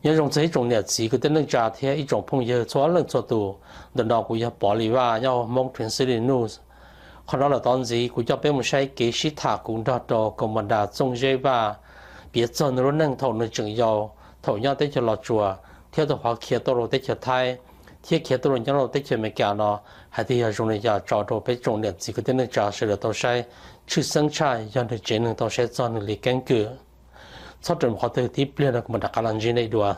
Nyob zoo txog ib tsoom niam txiv kwv tij neej tsa thiab ib tsoom phooj ywg txhua leej txhua tus. Ntawm no kuv yog Pov Lis Vaj nyob hauv Hmoob Translate News. Qhov no lawm tod ntxiv kuv coj peb mus saib kev sib tham kuv nrog rau Kaus Mas Das Txooj Zeb Vaj, piav txog nws lub neej thaum nws tseem yau, thaum nyob teb chaws Los Tsuas thiab thaum ho khiav tuaj rau teb chaws Thaib thiab khiav tuaj rau nyob rau teb chaws Amelikas no, hais tias yog zoo li cas tso rau peb tsoom niam txiv kwv tij neej tsa sawv daws tau saib. Tshwj xeeb tshaj yog nws tsev neeg tau saib txog nws li keeb kwm. Txhob rau mus qhov twg, tib pliag no kuv mam rov qab los ntsib nej dua.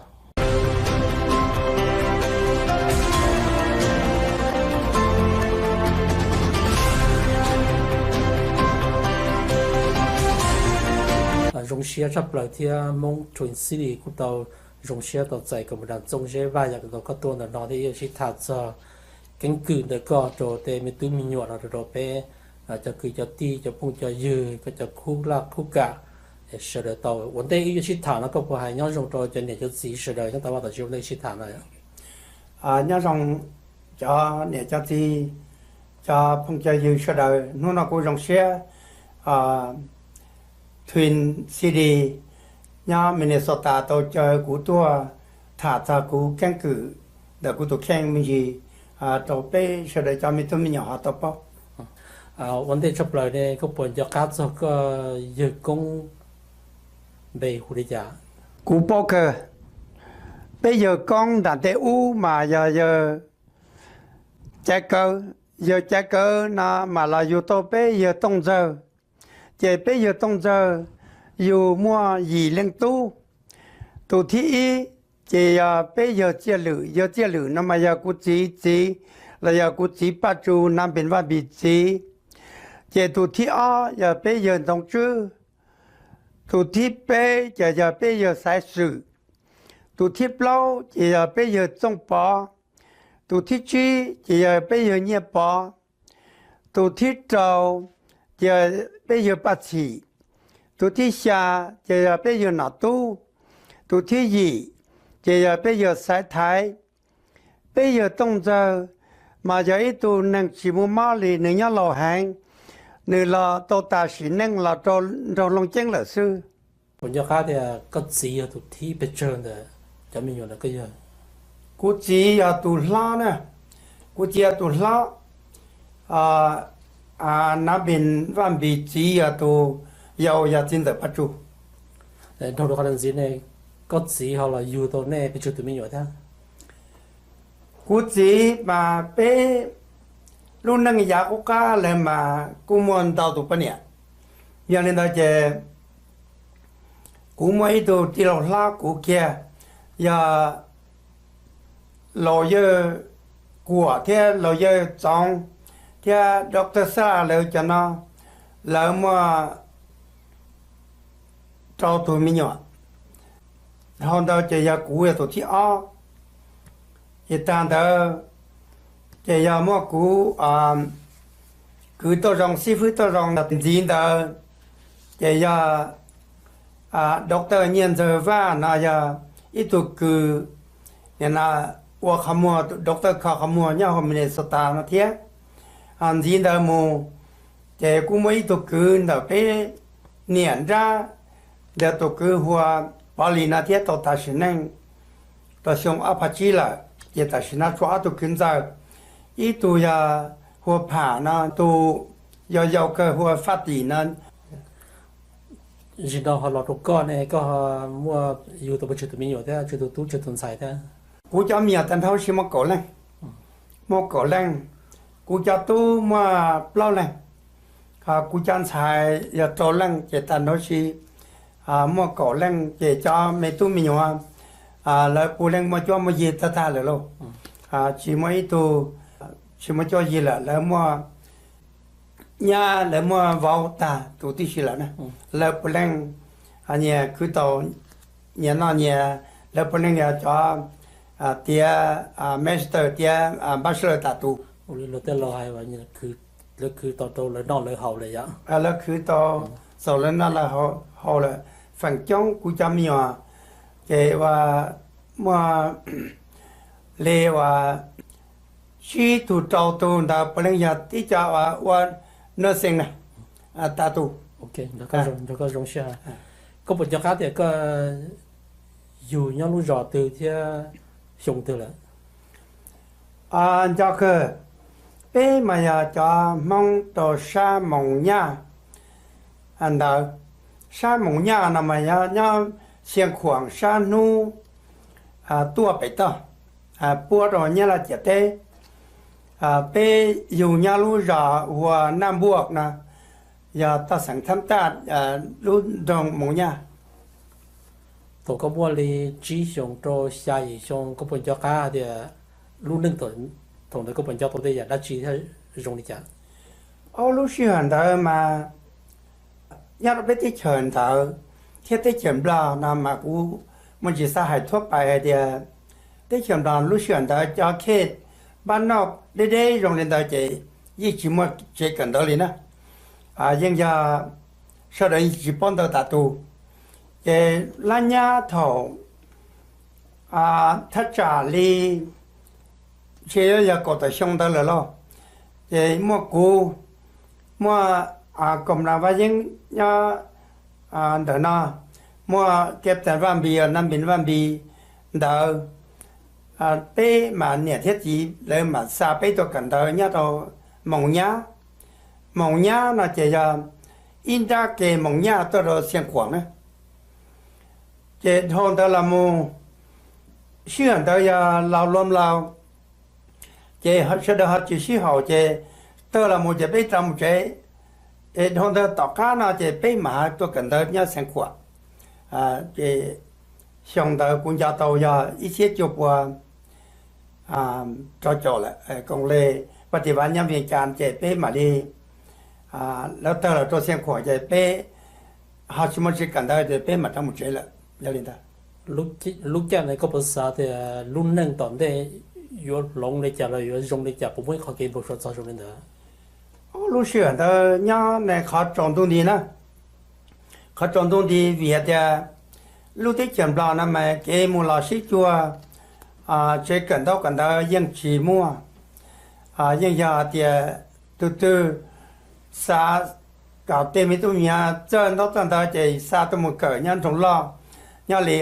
Zoo siab tshaj plaws thiab Hmoob Twin City kuj tau zoo siab tau txais Kaus Mas Das Txooj Zeb Vaj yog tau koj tuaj ntawm no thiab yuav sib tham txog keeb kwm ntawm koj rau tej me tub me nyuam no rau peb cov kwv cov tij cov phooj cov ywg koj cov khub laj khub kam sawv daws tau. Ua ntej wb yuav sib tham no koj puas hais nyob zoo rau cov niam cov txiv sawv daws nyob tom vaj tom tsev ua ntej sib tham no? Nyob zoo cov niam cov txiv, cov phooj cov ywg sawv daws, hnub no kuv zoo siab Twin City nyob Minnesota tau caw kuv tuaj tham txog kuv keeb kwm ntawm kuv tus kheej me ntsis rau peb sawv daws cov me tub me nyuam ho tau paub. Ua ntej tshaj plaws ne koj puas nco qab txog koj yawg koob npe hu li cas? Kuv paub kawg. Peb yawg koob nram ntej ub mas yog yawg Caiv Kawv. Yawg Caiv Kawv no mas los yug tau peb yawg Tooj Ntxawg. Ces peb yawg Tooj Ntxawg yug muaj yim leej tub. Tus thib ib ces yog peb yawg Txiaj Lwm. Yawg Txiaj Lwm no mas yog kuv txiv txiv los yog kuv txiv Paj Tsu Nav Npis Vaj Npis txiv. Ces tus thib ob yog peb yawg Ntxoov Tswb. Tus thib peb ces yog peb yawg Xaiv Swm. Tus thib plaub ces yog peb yawg Txooj Pov. Tus thib tsib ces yog peb yawg Nyiaj Pov. Tus thib rau ces yog peb yawg Paj Txhim. Tus thib xya ces yog peb yawg Nom Tub. Tus thib yim ces yog peb yawg Xaiv Thaiv. Peb yawg Tooj Ntxawg mas yog ib tug neeg tsis muaj mob li, nws nyob laus heev, nws los tau tas sim neej los rau nraug Looj Ceeb lawm xwb. Puas nco qab tias koj txiv yog tus thib pes tsawg ntawm cov me nyuam ntawm koj yawg? Kuv txiv yog tus hlob na, kuv txiv yog tus hlob. Nav Npis Vaj Npis txiv yog tus yau, yog txiv ntxawm Paj Tsu. Dhau rau qhov ntxiv ne, koj txiv ho los yug tau nej pes tsawg tus me nyuam thiab? Kuv txiv mas peb lub neej yav qub qab lawm mas kuj muaj ntau tus poj niam. Yog li ntawd ces kuv muaj ib tug tij laug hlob kuv kiag, yog Laus Yawg Kuam thiab Laus Yawg Txoov thiab Doctor Xab lawv cov no, lawv muaj rau tus me nyuam. Dhau ntawd ces yog kuv yog tus thib ob. Ces tag ntawd ces yog muaj kuv kwv Tooj Zoo, xib fwb Tooj Zoo ntxiv ntawd, ces yog Doctor Nyiaj Ntxawg Vaj no yog ib tug kws ua qhov muag, tus doctor kho qhov muag nyob hauv Minnesota no thiab. Ntxiv ntawd mus ces kuj muaj ib tug kwv ntawm peb niam nrab ntawd, tus kwv hu ua Pov Lis no thiab tau tas sim neej rau xyoo ob phav tsib lawm. Ces tam sim no tshuav ob tug kwv ntxawg, ib tug yog hu ua Pham no, tus yau yau kawg hu ua Faj Tim no. Zim no ho los rau koj ne, koj muaj yug tau pes tsawg tus me nyuam thiab tsawg tus tub tsawg tus ntxhais thiab? Kuv cov me nyuam tag nrho muaj kaum leej, muaj kaum leej. Kuv cov tub muaj plaub leeg, kuv cov ntxhais yog rau leej, ces tag nrho muaj kaum leej. Ces cov me tub me nyuam lawv puav leej muaj cuab muaj yig tag tag lawm lauj. Tsis muaj ib tug tsis muaj cuab yig lawm, lawv muaj nyab, lawv muaj vauv tag tus tib si lawm na. Lawv puav leej nyias khwv tau nyias noj nyias, lawv puav leej yog cov tiav master tiav bachelor tas tus. Luag tej laus hais, lawv khwv tau rau lawv noj lawv haus lawm yom. Lawv khwv tau txaus lawv noj lawv haus lawm. Feem coob kuv cov me nyuam ces ua muaj li ua tsib tug rau tug ntawd puav leej yog tib co ua nursing na, tas tus. Koj puas nco qab tias koj Yug nyob lub zos twg thiab xyoo twg lawm? Nco kawg, peb mas yog cov Hmoob rau sab Moos Nyab ntawd. Sab Moos Nyab no mas yog nyob Xia Khuam sab hnub tuaj pem toj, puab rau Nyab Laj ciam teb. Peb yug nyob lub zos hu ua Naj Npuaj no, yog toj xeev Thab Taj, lub nroog Moos Nyab. Thaum koj muaj li tsib xyoos rau xya yim xyoo koj puas nco qab tias lub neej thaum ntawd koj puas nco tau tej yam dab tsi thiab zoo li cas? Ob lub sij hawm ntawd mas nyob rau peb teb chaws ntawd thiab teb chaws Nplog no mas kuv muaj ntsis xav hais thuab pais hais tias teb chaws Nplog lub sij hawm ntawd cov khej npab noj deb deb zoo li ntawd ces yeej tsis muaj tsev kawm ntawv li na. Yeej yog sawv daws yeej tsis paub ntawv tas tus. Ces lab nyab thaum thaj tsam li ntshe yuav yog kaum tawm xyoo ntawd lawm lauj, ces muaj kuv, muaj Kom Nab Vaj Yeeb nyob ntawm no, muaj Captain Vaj Npis, Nab Npis Vaj Npis ntawd, peb mas niam thiab txiv lawv mam xa peb tuaj kawm ntawv nyob rau Moos Nyab. Moos Nyab no ces yog ib nrab ke Moos Nyab tuaj rau Xia Khuam na. Ces dhau ntawd los mus, sij hawm ntawd yog laus luam laus, ces sawv daws ho tsis sib haum ces tawg los mus ces peb rov mus tsev. Es dhau ntawd tom qab no ces peb mam tuaj kawm ntawv nyob Xeev Khuam. Ces xyoo ntawd kuv nco tau yog ib txhiab cuaj pua rau caum lawm, koom le Vaj Tis Vaj nyob Vias Cas ces peb mam li, lawv tawg los rau Xeev Khuam ces peb ho tsis muaj tsev kawm ntawv ces peb mam rov mus tsev lawm. Yog li ntawd. Lub caij ntawd koj puas xav tias lub neej tom ntej yuav hloov li cas los yuav zoo li cas, puas muaj ib qho kev npau suav txog zoo li ntawd? Lub sij hawm ntawd nyob ne qhov tsaus ntuj nti na, qhov tsaus ntuj nti vim hais tias lub teb chaws Nplog no mas kev mus los sib cuag, tsev kawm ntaub kawm ntawv yeej tsis muaj. Yeej yog hais tias tus twg xav kom tej me tub me nyuam txawj ntaub txawj ntawv ces xa tuaj mus kawm nyob nroog loj, nyob li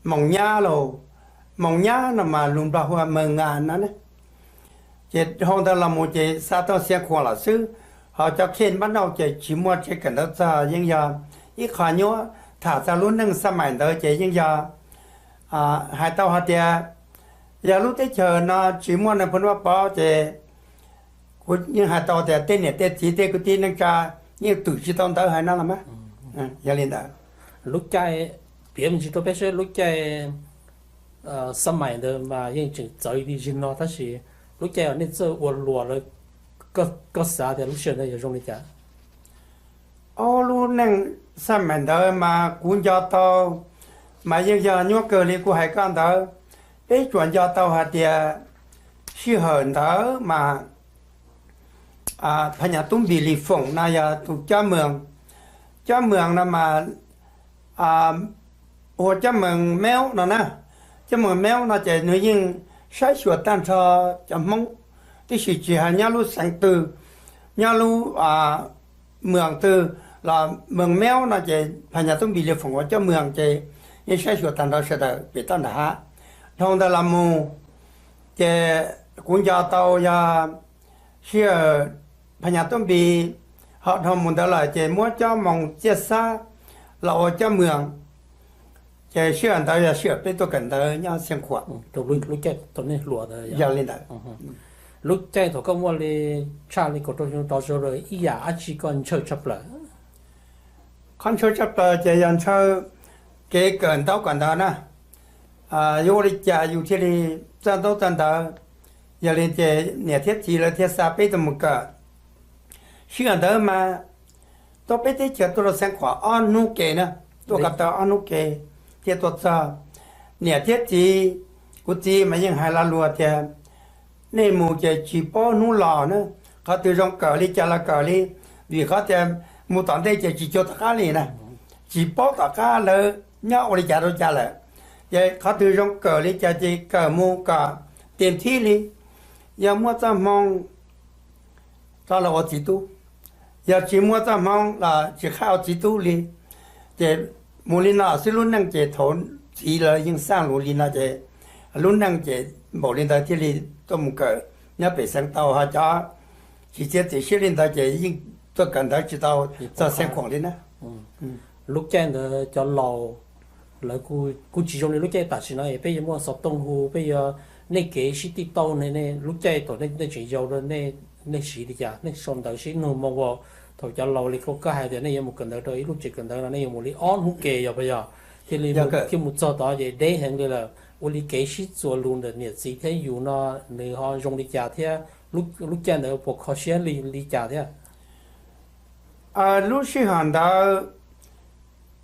Moos Nyab lauj. Moos Nyab no mas lus Nplog hu ua Mees Ngas no ne. Ces dhau ntawd los mus ces xa tuaj Xeev Khuam lawm xwb. Ho cov khej npab noj ces tsis muaj tsev kawm ntawv txog, yeej yog ib qho nyuaj. Tham txog lub neej xab mais ntawd ces yeej yog hais tau hais tias yog lub teb chaws no tsis muaj Nais Phoo Vaj Pov ces kuv yeej hais tau tias tej niam tej txiv tej kwv tij neej tsa yeej twm tsis tau ntawv hais no los mas. Yog li ntawd, lub caij, piav me ntsis rau peb seb lub caij xab mais ntawd mas yeej tseem txawv li zim no tab sis lub caij uas nej txawj ua luam lawm, koj xav tias lub sij hawm ntawd yog zoo li cas? Ob lub neej xab mais ntawd mas kuv nco tau mas yeej yog nyuaj kawg li kuv hais koj ntawd. Peb tsuas nco tau hais tias sij hawm ntawd mas Phas Nyas Tub Npis Lis Foom no yog tus cob moos. Cob moos no mas ua cob moos Meub no na. Cob moos Meub no ces nws yeej saib xyuas tag nrho cov Hmoob, tiam sis tsis hais nyob lub xeev twg, nyob lub moos twg los moos Meub no ces Phas Nyas Tub Npis Lis Foom ua cob moos ces yeej saib xyuas tag nrho sawv daws pem toj nram hav. Dhau ntawd los mus ces kuv nco tau yog sij hawm Phas Nyas Tub Npis ho dhau mus ntawd lawm ces muab cob moos Txiaj Xab los ua cob moos. Ces sij hawm ntawd yog sij hawm peb tuaj kawm ntawv nyob Xeev Khuam. Yog li ntawd. Lub caij thaum koj muaj li tshaj li kaum rau xyoo rov sawv daws ib yam dab tsi koj ntshaw tshaj plaws? Qhov ntshaw tshaj plaws ces yog ntshaw kev kawm ntaub kawm ntawv na. Yuav ua li cas yus thiaj li txawj ntaub txawj ntawv? Yog li ces niam thiab txiv lawv thiaj xa peb tuaj mus kawm. Sij hawm ntawd mas tuaj peb teb chaws tuaj rau Xeev Khuam ob hnub ke na, tuaj ko taw ob hnub ke thiaj tuaj txog. Niam thiab txiv, kuv txiv mas yeej hais lo lus tias nej mus ces tsis paub hnub los na, qhov twg zoo kawm li cas los kawm li, vim qhov tias mus tom ntej ces tsis cuag tom qab li na, tsis paub tom qab lawv nyob ua li cas rau cas lawm. Ces qhov twg zoo kawm li cas ces kawm mus kom tes thib li, yog muaj txoj hmoo rov los ua txiv tub, yog tsis muaj txoj hmoo los tsis qab ua txiv tub li. Ces mus li no xwb lub neej ces thaum txiv lawv yeej xaj lus li no ces lub neej ces npaum li ntawd thiaj li tuaj mus kawm nyob pem xeev tau ho cov tsis txiav txim siab li ntawd ces yeej tuaj kawm ntawv tsis tau txog xeev khuam li na. Lub caij ntawd cov laus lawv kuj tsis zoo li lub caij tam sim no es peb yuav muaj xov tooj hu, peb yuav, nej kev sib tij tauj ne, lub caij thaum nej tseem yau, nej siv li cas, nej sau ntawv sib nug moo ua? Thaum cov laus li koj hais tias nej yuav mus kawm ntawv rau ib lub tsev kawm ntawv no nej yuav mus li ob hnub ke yog puas yog? Thiaj li thiaj mus txog tod ces deb heev li lawm. Ua li kev sib txuas lus ntawm niam txiv thiab yus no nws ho zoo li cas thiab lub caij ntawd puas kho siab li cas thiab? Lub sij hawm ntawd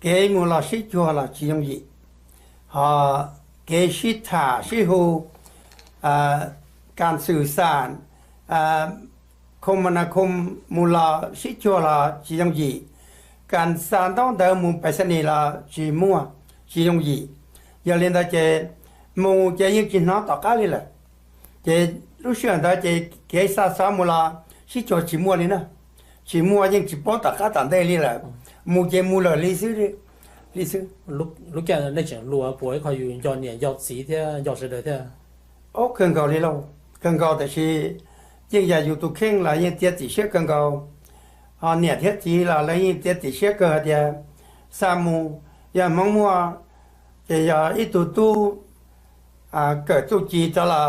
kev mus los sib cuag los tsis yooj yim, ho kev sib tham sib hu, kas xwm xam, khum ma na khum mus los sib cuag los tsis yooj yim, kas xa ntaub ntawv mus pais xa nis los tsis muaj, tsis yooj yim. Yog li ntawd ces mus ces yeej tsis hnov tom qab li lawm. Ces lub sij hawm ntawd ces kev xa xov mus los sib cuag tsis muaj li na, tsis muaj yeej tsis paub tom qab tom ntej li lawm, mus ces mus lawm li xwb, li xwb. Lub caij nej tseem hluas puas ib qho yus nco niam nco txiv thiab nco sawv daws thiab? Ob, kawg nkaus li lauj, kawg nkaus tiam sis yeej yog yus tus kheej los yeej txiav txim siab kawg nkaus, ho niam thiab txiv los lawv yeej txiav txim siab kawg hais tias xa mus, yog hmoov muaj ces yog ib tug tub kawm txuj ci rau los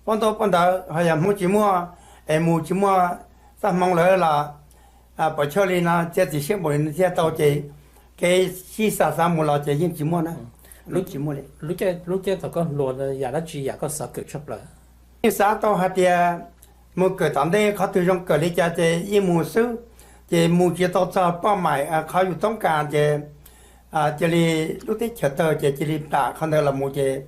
pab ntaub pab ntawv, ho yog hmoov tsis muaj es mus tsis muaj txoj hmoov lawm los puas chawj li no, txiav txim siab npaum li no thiaj tau ces kev sib xa xav mus los ces yeej tsis muaj na. Lub caij thaum koj hluas yam dab tsi yam koj xav kawm tshaj plaws? Yeej xav tau hais tias mus kawm tom ntej qhov twg zoo kawm li cas ces yeej mus xwb, ces mus tsis tau txog poj maim qhov yus toob kas ces cia li lub teb chaws tawg ces cia li plam qhov ntawd los mus ces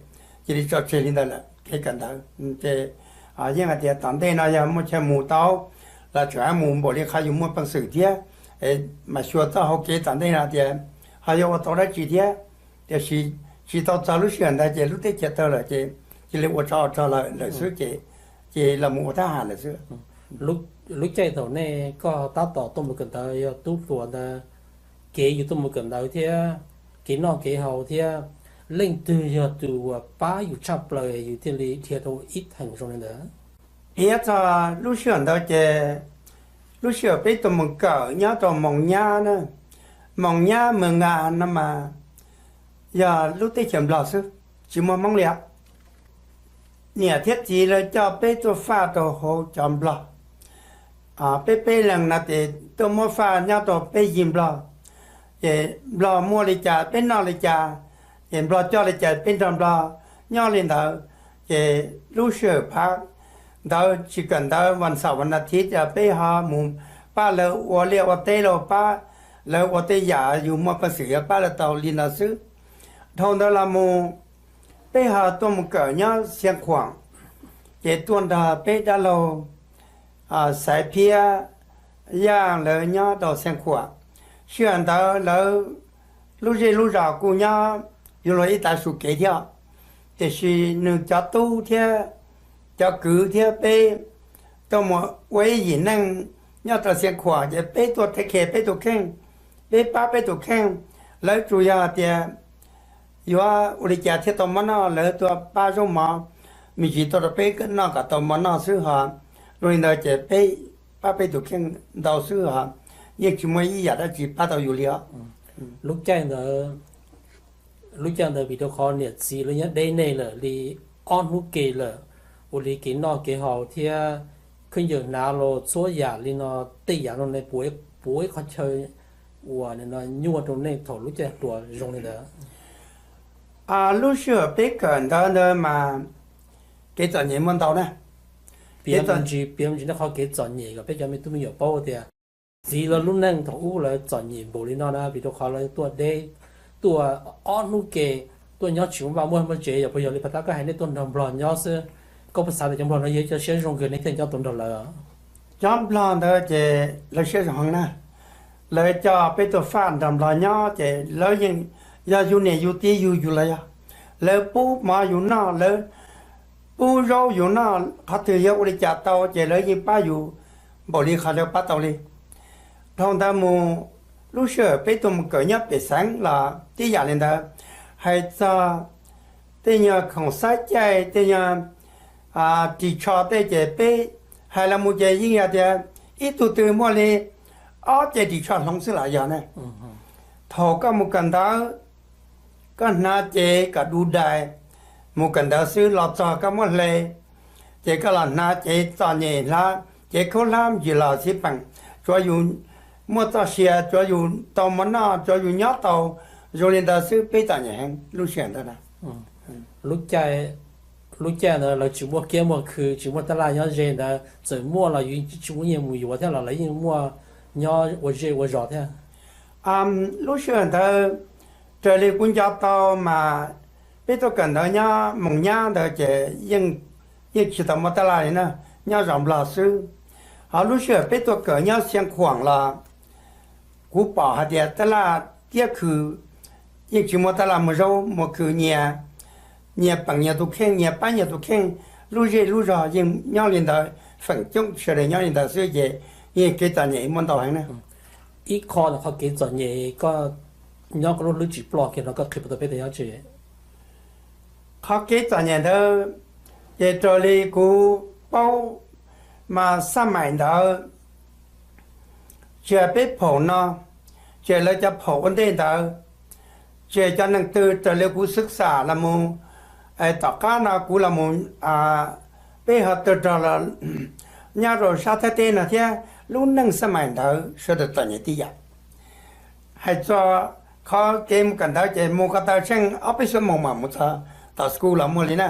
cia li tso tseg li ntawd lawm kev kawm ntawv. Ces yeej hais tias tom ntej no yog muaj chaw mus tau los tseem mus npaum li qhov yus muaj peev xwm thiab, mas xyuas txoj hauv kev tom ntej no tias ho yuav ua tau dab tsi thiab. Tiam sis tsis tau txog lub sij hawm ntawd ces lub teb chaws tawg lawm ces cia li ua tsov ua rog lawm xwb ces, ces los mus ua thab ham lawm xwb. Lub caij thaum nej koj tab tom tuaj mus kawm ntawv yog tub hluas ntawd, kev yus tuaj mus kawm ntawv thiab kev noj kev haus thiab, leej twg yog tus uas pab yus tshaj plaws yus thiaj li dhia tau ib theem zoo li ntawd? Piav txog lub sij hawm ntawd ces lub sij hawm peb tuaj mus kawm nyob rau Moos Nyab na, Moos Nyab Mws Nkas no mas yog lub teb chaws Nplog xwb, tsis muaj Hmoob li os. Niam thiab txiv lawv coj peb tuaj faj rau hauv cov Nplog, peb peb leeg no ces tuaj muab faj nyob rau peb yig Nplog. Ces Nplog muaj li cas peb noj li cas, ces Nplog coj li cas peb nrog Nplog nyob li ntawd. Ces lub sij hawm phav ntawd tsis kawm ntawv vas xaum vas nas thiv ces peb ho mus pab lawv ua liaj ua teb los pab lawv ua tej yam yus muaj peev xwm yuav pab lawv tau li no xwb. Dhau ntawd los mus peb ho tuaj mus kawm nyob Xeev Khuam, ces tuaj nrog peb dab laug Xaiv Phiab Yaj lawv nyob rau Xeev Khuam. Sij hawm ntawd lawv lub zej lub zos kuj nyob yuav luag ib tav su kev thiab, tiam sis nws cov tub thiab cov kwv thiab peb tuaj mus ua ib yim neej nyob rau Xeev Khuam ces peb tuaj thev khe peb tus kheej, peb pab peb tus kheej. Lawv tsuas yog hais tias yuav ua li cas thiaj tau mov noj, lawv tuaj pab zaub mov, me ntsis tuaj rau peb noj kom tau mov noj xwb hos. Zoo li ntawd ces peb pab peb tus kheej ntau xwb hos, yeej tsis muaj ib yam dab tsi pab tau yus li os. Lub caij ntawd, lub caij ntawd vim rau qhov niam txiv lawv nyob deb nej lawm li ob hnub ke lawm, ua li kev noj kev haus thiab khaub ncaws hnav los txhua yam li no, tej yam no ne puas, puas ib qhov chaw uas nyuaj rau nej thaum lub caij hluas zoo li ntawd? Lub sij hawm peb kawm ntawv ntawd mas kev txom nyem muaj ntau na. Piav me ntsis, piav me ntsis nej qhov kev txom nyem kom peb cov me tub me nyuam paub tias txiv lawv lub neej thaum ub lawv txom nyem npaum li no na, vim rau qhov lawv tuaj deb, tuaj ob hnub ke, tuaj nyob tsis muaj vaj muaj tsev, yog puas yog li pas tab koj hais nej tuaj nrog Nplog nyob xwb? Koj puas xav tias cov Nplog no yog cov siab zoo kawg nej thiaj nyob tau nrog lawv? Cov Nplog ntawd ces lawv siab zoo heev na. Lawv coj peb tuaj faj nrog Nplog nyob ces lawv yeej yog yus niam yus txiv yug yus los yog. Lawv pub mov yus noj, lawv pub zaub yus noj, qhov twg yog ua li cas tau ces lawv yeej pab yus npaum li qhov lawv pab tau li. Dhau ntawd mus Lub sij hawm peb tuaj mus kawm nyob pem xeev los tib yam li ntawd. Hais txog tej nyuag khoom xab caij, tej nyuag ris tsho tej ces peb hais los mus ces yeej yog tias ib tug twg muaj li ob ce ris tsho hloov xwb los yog ne. Thaum koj mus kawm ntawv, koj hnav cev kom du dais mus kawm ntawv xwb, los txog koj muab hle, ces koj los hnav cev txom nyem hlab, cev khaub hlab ntsis los xij peem, tsuav yus muaj txoj sia, tsuav yus tau mov noj, tsuav yus nyob tau zoo li ntawd xwb, peb txom nyem heev lub sij hawm ntawd na. Lub caij ntawd lawv tsis muaj kiab muaj khw, tsis muaj tab laj nyob ze ntawd, txawm muaj los yus tsis muaj nyiaj mus yuav thiab los lawv yeej muaj nyob ua zej ua zos thiab. Lub sij hawm ntawd raws li kuv nco tau mas peb tuaj kawm ntawv nyob Moos Nyab ntawd ces yeej tsis tau muaj tab laj li na, nyob zos Nplog xwb. Ho lub sij hawm peb tuaj kawm nyob Xia Khuam los kuv pom hais tias tab laj tiab khw yeej tsis muaj tab laj muaj zaub muaj khw, nyias nyias peem nyias tus kheej, nyias pab nyias tus kheej, lub zej lub zog yeej nyob li ntawd, feem coob sawv daws nyob li ntawd xwb ces yeej kev txom nyem muaj ntau heev na. Ib qho ntawm qhov kev txom nyem koj nyob koj lub hlwb tsis ploj kiag no koj qhia puas tau peb tias nyob tsis? Qhov kev txom nyem ntawd ces raws li kuv paub mas xab maim ntawd tsis hais peb phaum no, tsis hais lawv cov phaum ua ntej ntawd, tsis hais cov neeg twg, raws li kuv xwb xam los mus, tom qab no kuv los mus, peb ho tawg rog los nyob rau sab Thaib teb no thiab, lub neej xab maim ntawd sawv daws txom nyem tib yam. Hais txog qhov kev mus kawm ntawv ces mus ko taw tsheej ob peb xuab moos mam mus txog tom school los muaj li na.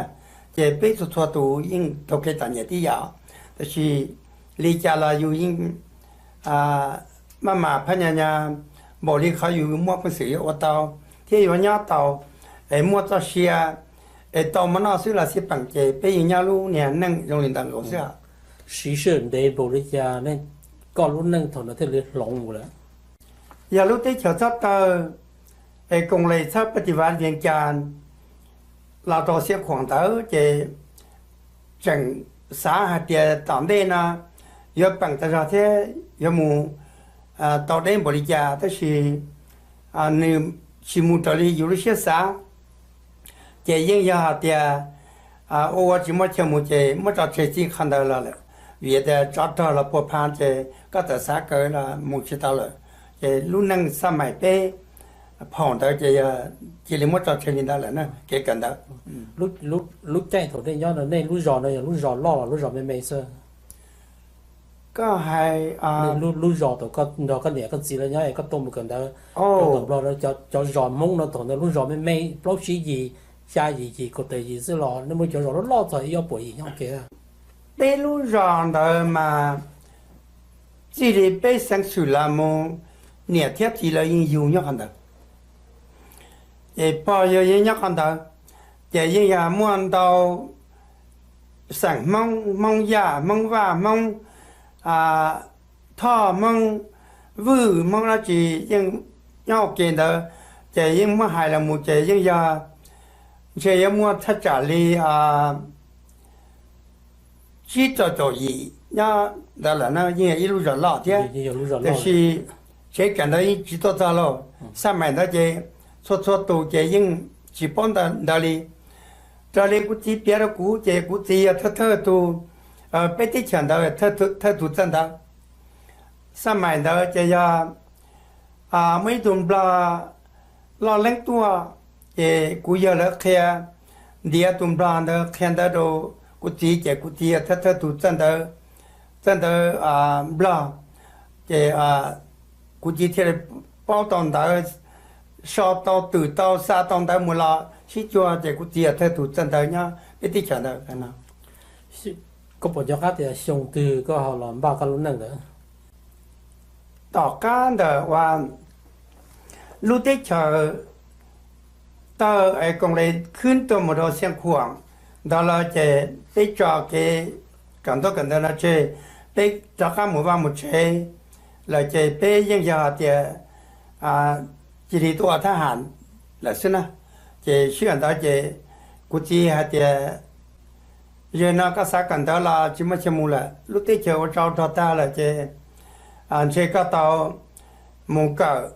Ces peb txhua txhua tus yeej raug kev txom nyem tib yam, tab sis li cas los yus yeej maj mam phab nyas nyas npaum li qhov yus muaj peev xwm yuav ua tau thiab yuav nyob tau, es muaj txoj sia es tau mov noj xwb los xij peem ces peb yeej nyob lub niag neej zoo li ntawd nkaus xwb. Siv sij hawm ntev npaum li cas koj lub neej thaum ntawd thiaj li hloov mus lawm? Yog lub teb chaws txhob tawg es koom les txhawb pab tis vav vias cas los rau Xia Khuam ntawd ces tseem xav hais tias tom ntej no yuav peem tas zog thiab yuav mus tau deb npaum li cas, tab sis nws tsis mus raws li yus lub siab xav. Ces yeej yog hais tias ua ua tsis muaj chaw mus ces muab tso tseg txij qhov ntawd los lawm, vim tias tsov rog los puag pha ces koj txawm xav kawg los mus tsis tau lawm. Ces lub neej xab maim peb phaum ntawd ces yog cia li muab tso tseg li ntawd lawm na, kev kawm ntawv. Lub caij thaum nej nyob no nej lub zos no yog lub zos loj los lub zos me me xwb? Koj hais lub zos thaum koj nrog koj niam koj txiv lawv nyob es koj tuaj mus kawm ntawv rau tom Nplog, cov zos Hmoob no thaum ntawd lub zos me me plaub tsib yim, xya yim yim kaum tawm yim xwb los nej muaj cov zos loj loj txog ib ob puas yim nyob ua ke? Peb lub zos ntawd mas txij li peb xeev xwm los mus, niam thiab txiv lawv yeej yug nyob qhov ntawd, ces pog yawg yeej nyob qhov ntawd, ces yeej yog muaj ntau xeem Hmoob, Hmoob Yaj, Hmoob Vaj, Hmoob Thoj, Hmoob Vwj, Hmoob dab tsi yeej nyob ua ke ntawd, ces yeej muab hais los mus ces yeej yog ntshe yuav muaj thaj tsam li tsib rau caum yim nyob ntawd lawm na, yeej yog ib lub zos loj thiab. Tiam sis tsev kawm ntawv yeej tsis tuaj txog lauj, xab maim ntawd ces txhua txhua tus ces yeej tsis paub ntawd li. Raws li kuv txiv piav rau kuv ces kuv txiv yog thawj thawj tus, peb teb chaws ntawd thawj tus txawj ntawv. Xab maim ntawd ces yog muaj ib tug nplog loj leeb tuaj, ces kuv yawg lawv qhia, ntiav tus nplog ntawd qhia ntawv rau kuv txiv ces kuv txiv yog thawj thawj tus txawj ntawv, txawj ntawv nplog, ces kuv txiv thiaj li paub tau ntawv, so tau twm tau xa tau ntawv mus los sib cuag ces kuv txiv yog thawj tus txawj ntawv nyob peb teb chaws ntawd no. Koj puas nco qab tias xyoo twg koj ho los npaj koj lub neej ntawd? Tom qab ntawm uas lub teb chaws tawg es koom le khwb tuaj mus rau Xia Khuam ntawd lawm ces peb tso kev kawm ntaub kawm ntawv no tseg, peb rov qab mus vaj mus tsev lawm ces peb yeej yog hais tias cia li tuaj ua thab ham lawm xwb na. Ces sij hawm ntawd ces kuv txiv hais tias, yog no koj xav kawm ntawv los tsis muaj chaw mus lawm, lub teb chaws ua tsov rog tag lawm ces ntshe koj tau mus kawm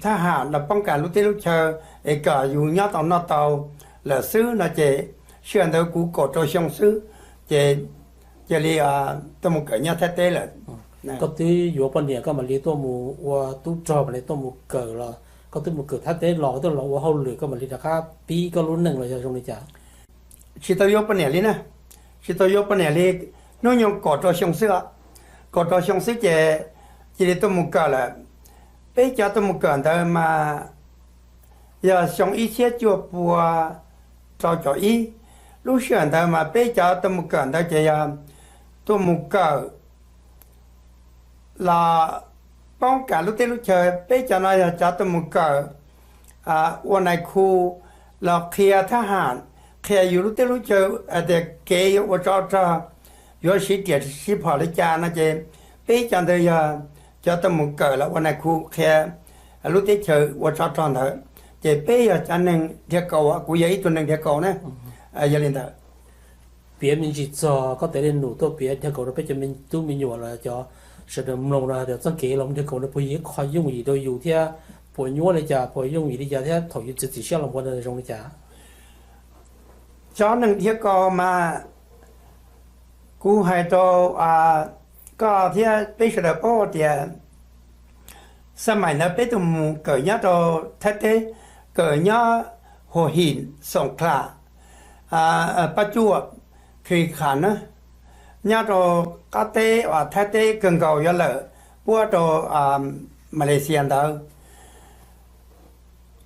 thab ham los poob kas lub teb lub chaw es kom yus nyob tau noj tau lawm xwb no ces sij hawm ntawd kuv kaum rau xyoo xwb ces cia li tuaj mus kawm nyob Thaib teb lawm. Koj twb yuav poj niam koj mam li tuaj mus ua tub rog mam li tuaj mus kawm los koj twb mus kawm Thaib teb los koj twb los ua hauj lwm koj mam li rov qab pib koj lub neej los yog zoo li cas? Tsis tau yuav poj niam li na, tsis tau yuav poj niam li, hnub nyoog kaum rau xyoo xwb os, kaum rau xyoo xwb ces cia li tuaj mus kawm lawm. Peb cov tuaj mus kawm ntawd mas yog xyoo ib txhiab cuaj pua rau caum ib, lub sij hawm ntawd mas peb cov tuaj mus kawm ntawd ces yog tuaj mus kawm los poob kas lub teb lub chaw. Peb cov no yog cov tuaj mus kawm ua nais khu los qhia thab ham, qhia yus lub teb lub chaw hais tias kev yuav ua tsov rog, yuav siv riam siv phom li cas no ces peb cov ntawd yog cov tuaj mus kawm los ua nais khu qhia lub teb chaws ua tsov rog ntawd. Ces peb yog cov neeg dhia kaus, kuv yog ib tug neeg dhia kaus na. Yog li ntawd. Piav me ntsis txog koj tes li num tuaj piav dhia kaus rau peb cov tub me nyuam los cov sawv daws mloog no hais tias txoj kev los dhia kaus no puas yog ib qho yooj yim rau yus thiab puas nyuaj li cas, puas yooj yim li cas thiab thaum yus txiav txim siab los ua zoo li cas? Cov neeg dhia kaus mas kuv hais rau koj thiab peb sawv daws paub tias xab maim ntawd peb tuaj mus kawm nyob rau Thaib teb, kawm nyob Huas Him, Xoom Khlam, Pab Cuaj, Khis Khas na, nyob rau qab teb uas Thaib teb kawg nkaus yuav lawm puab rau Malaysia ntawd.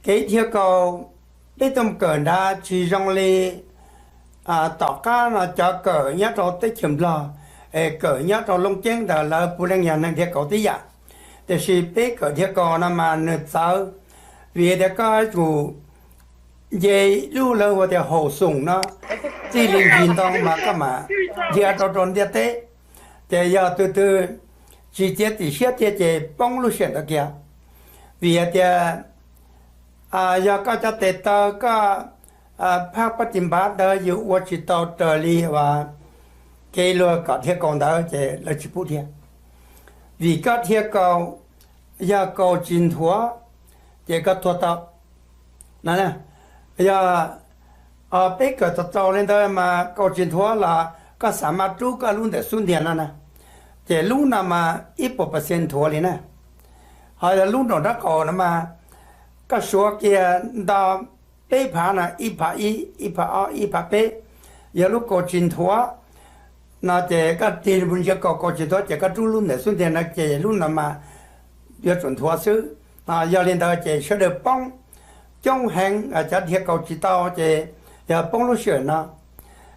Kev dhia kaus peb tuaj mus kawm nrad tsis zoo li tom qab no cov kawm nyob rau teb chaws Nplog es kawm nyob rau Looj Ceeb ntawd lawv puav leej yog neeg dhia kaus tib yam, tiam sis peb kawm dhia kaus no mas nws txawv, vim tias koj yuav tsum nce lub lawv hu tias haum xoom no, txij li ncig ntoo mas koj mam dhia rau rau ntiaj teb, ces yog tus twg tsis txiav txim siab tiag ces poob lub sij hawm ntawd kiag. Vim hais tias yog koj cov tes taw koj phaj paj tis npav ntawd yus ua tsis tau raws li uas kev luag kom dhia kaus ntawd ces lawv tsis pub dhia. Vim koj dhia kaus, yog kaus tsis nthuav ces koj tuag tau. Yog peb kawm tau tau li ntawd mas kaus tsis nthuav los koj xav mas rub koj lub ntawm xub ntiag no na, ces lub no mas ib puas percent nthuav li na. Ho yog lub nraum nraub qaum no mas koj suav kiag nto peb phav no, ib phav ib, ib phav ob, ib phav peb, yog lub kaus tsis nthuav no ces koj tig mus ntsia kaus, kaus tsis nthuav ces koj rub lub ntawm xub ntiag no ces lub no mas yuav tsum nthuav xwb. Yog li ntawd ces sawv daws poob coob heev, cov dhia kaus tsis tau ces yog poob lub sij hawm no.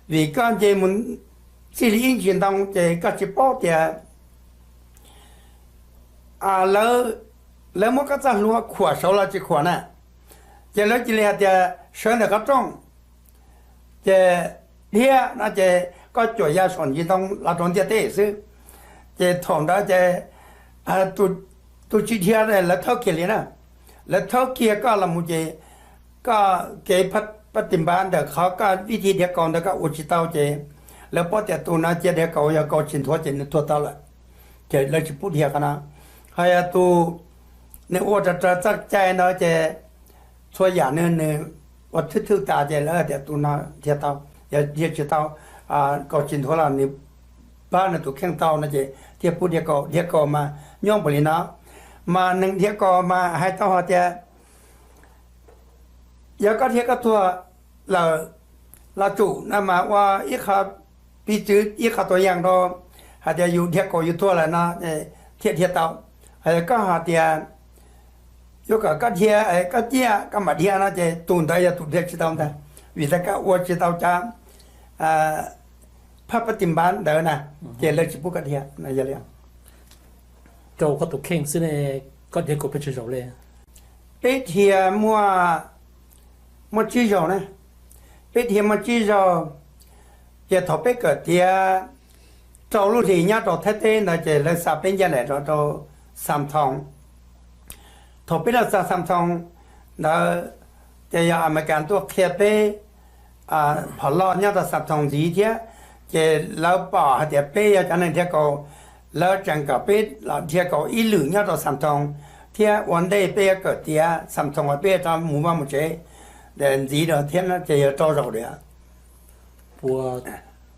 Vim koj nce mus txij li ib ntsis ntoo ces koj tsis paub tias lawv muab koj txoj hlua khuam saud los tsis khuam na, ces lawv cia li hais tias sawv ntawm qhov rooj ces dhia no ces koj cuam ya saum ntsis ntoo los rau ntiaj teb xwb. Ces thaum ntawd ces tus tsis dhia lawv thawb kiag li na, lawv thawb kiag koj los mus ces koj kev paj tis npav ntawm qhov koj vij thi dhia kaus ntawd koj ua tsis tau ces lawv paub tias tus no cia dhia kaus yog kaus tsis nthuav ces nws tuag tau lawm, ces lawv tsis pub dhia qhov no. Ho yog tus nws ua raws raws txoj cai ntawd ces txhua yam nws nws ua thwj thwj tas ces lawv tias tus no dhia tau, yog dhia tsis tau, kaus tsis nthuav los nws pab nws tus kheej tau no ces thiaj pub dhia kaus. Dhia kaus mas nyob npaum li no, mas neeg dhia kaus mas hais tau hais tias yog koj dhia koj tuag lawm los tsum no mas ua ib qho piv txwv ib qho tua yaj rau hais tias yus dhia kaus yus tuag lawm no thiaj dhia tau. Hos koj hais tias yuav kom koj dhia, koj ciaj koj mam dhia no ces tus ntawd yog tus dhia tsis tau ntag, vim tias koj ua tsis tau cov phaj paj tis npav ntawd na, ces lawv tsis pub koj dhia. Rau koj tus kheej xwb ne, koj dhia kaus pes tsawg zaus li? Peb dhia muaj, muaj tsib zaug na, peb dhia muaj tsib zaug. Ces thaum peb kawm tiav rau lub hlis nyob rau Thaib teb ntawd ces lawv xa peb ncaj nraim rau rau Xam Thoo. Thaum peb los xa Xam Thoo ntawd ces yog Amelikas tuaj qhia peb phom loj nyob rau Xam Thoo ntxiv thiab, ces lawv pom hais tias peb yog cov neeg dhia kaus, lawv tseem kom peb los dhia kaus ib lwm nyob rau Xam Thoo thiab ua ntej peb yuav kawm tiav xam thoos uas peb rov mus vaj mus tsev ntxiv rau thiab no ces yog rau zaus li. Puas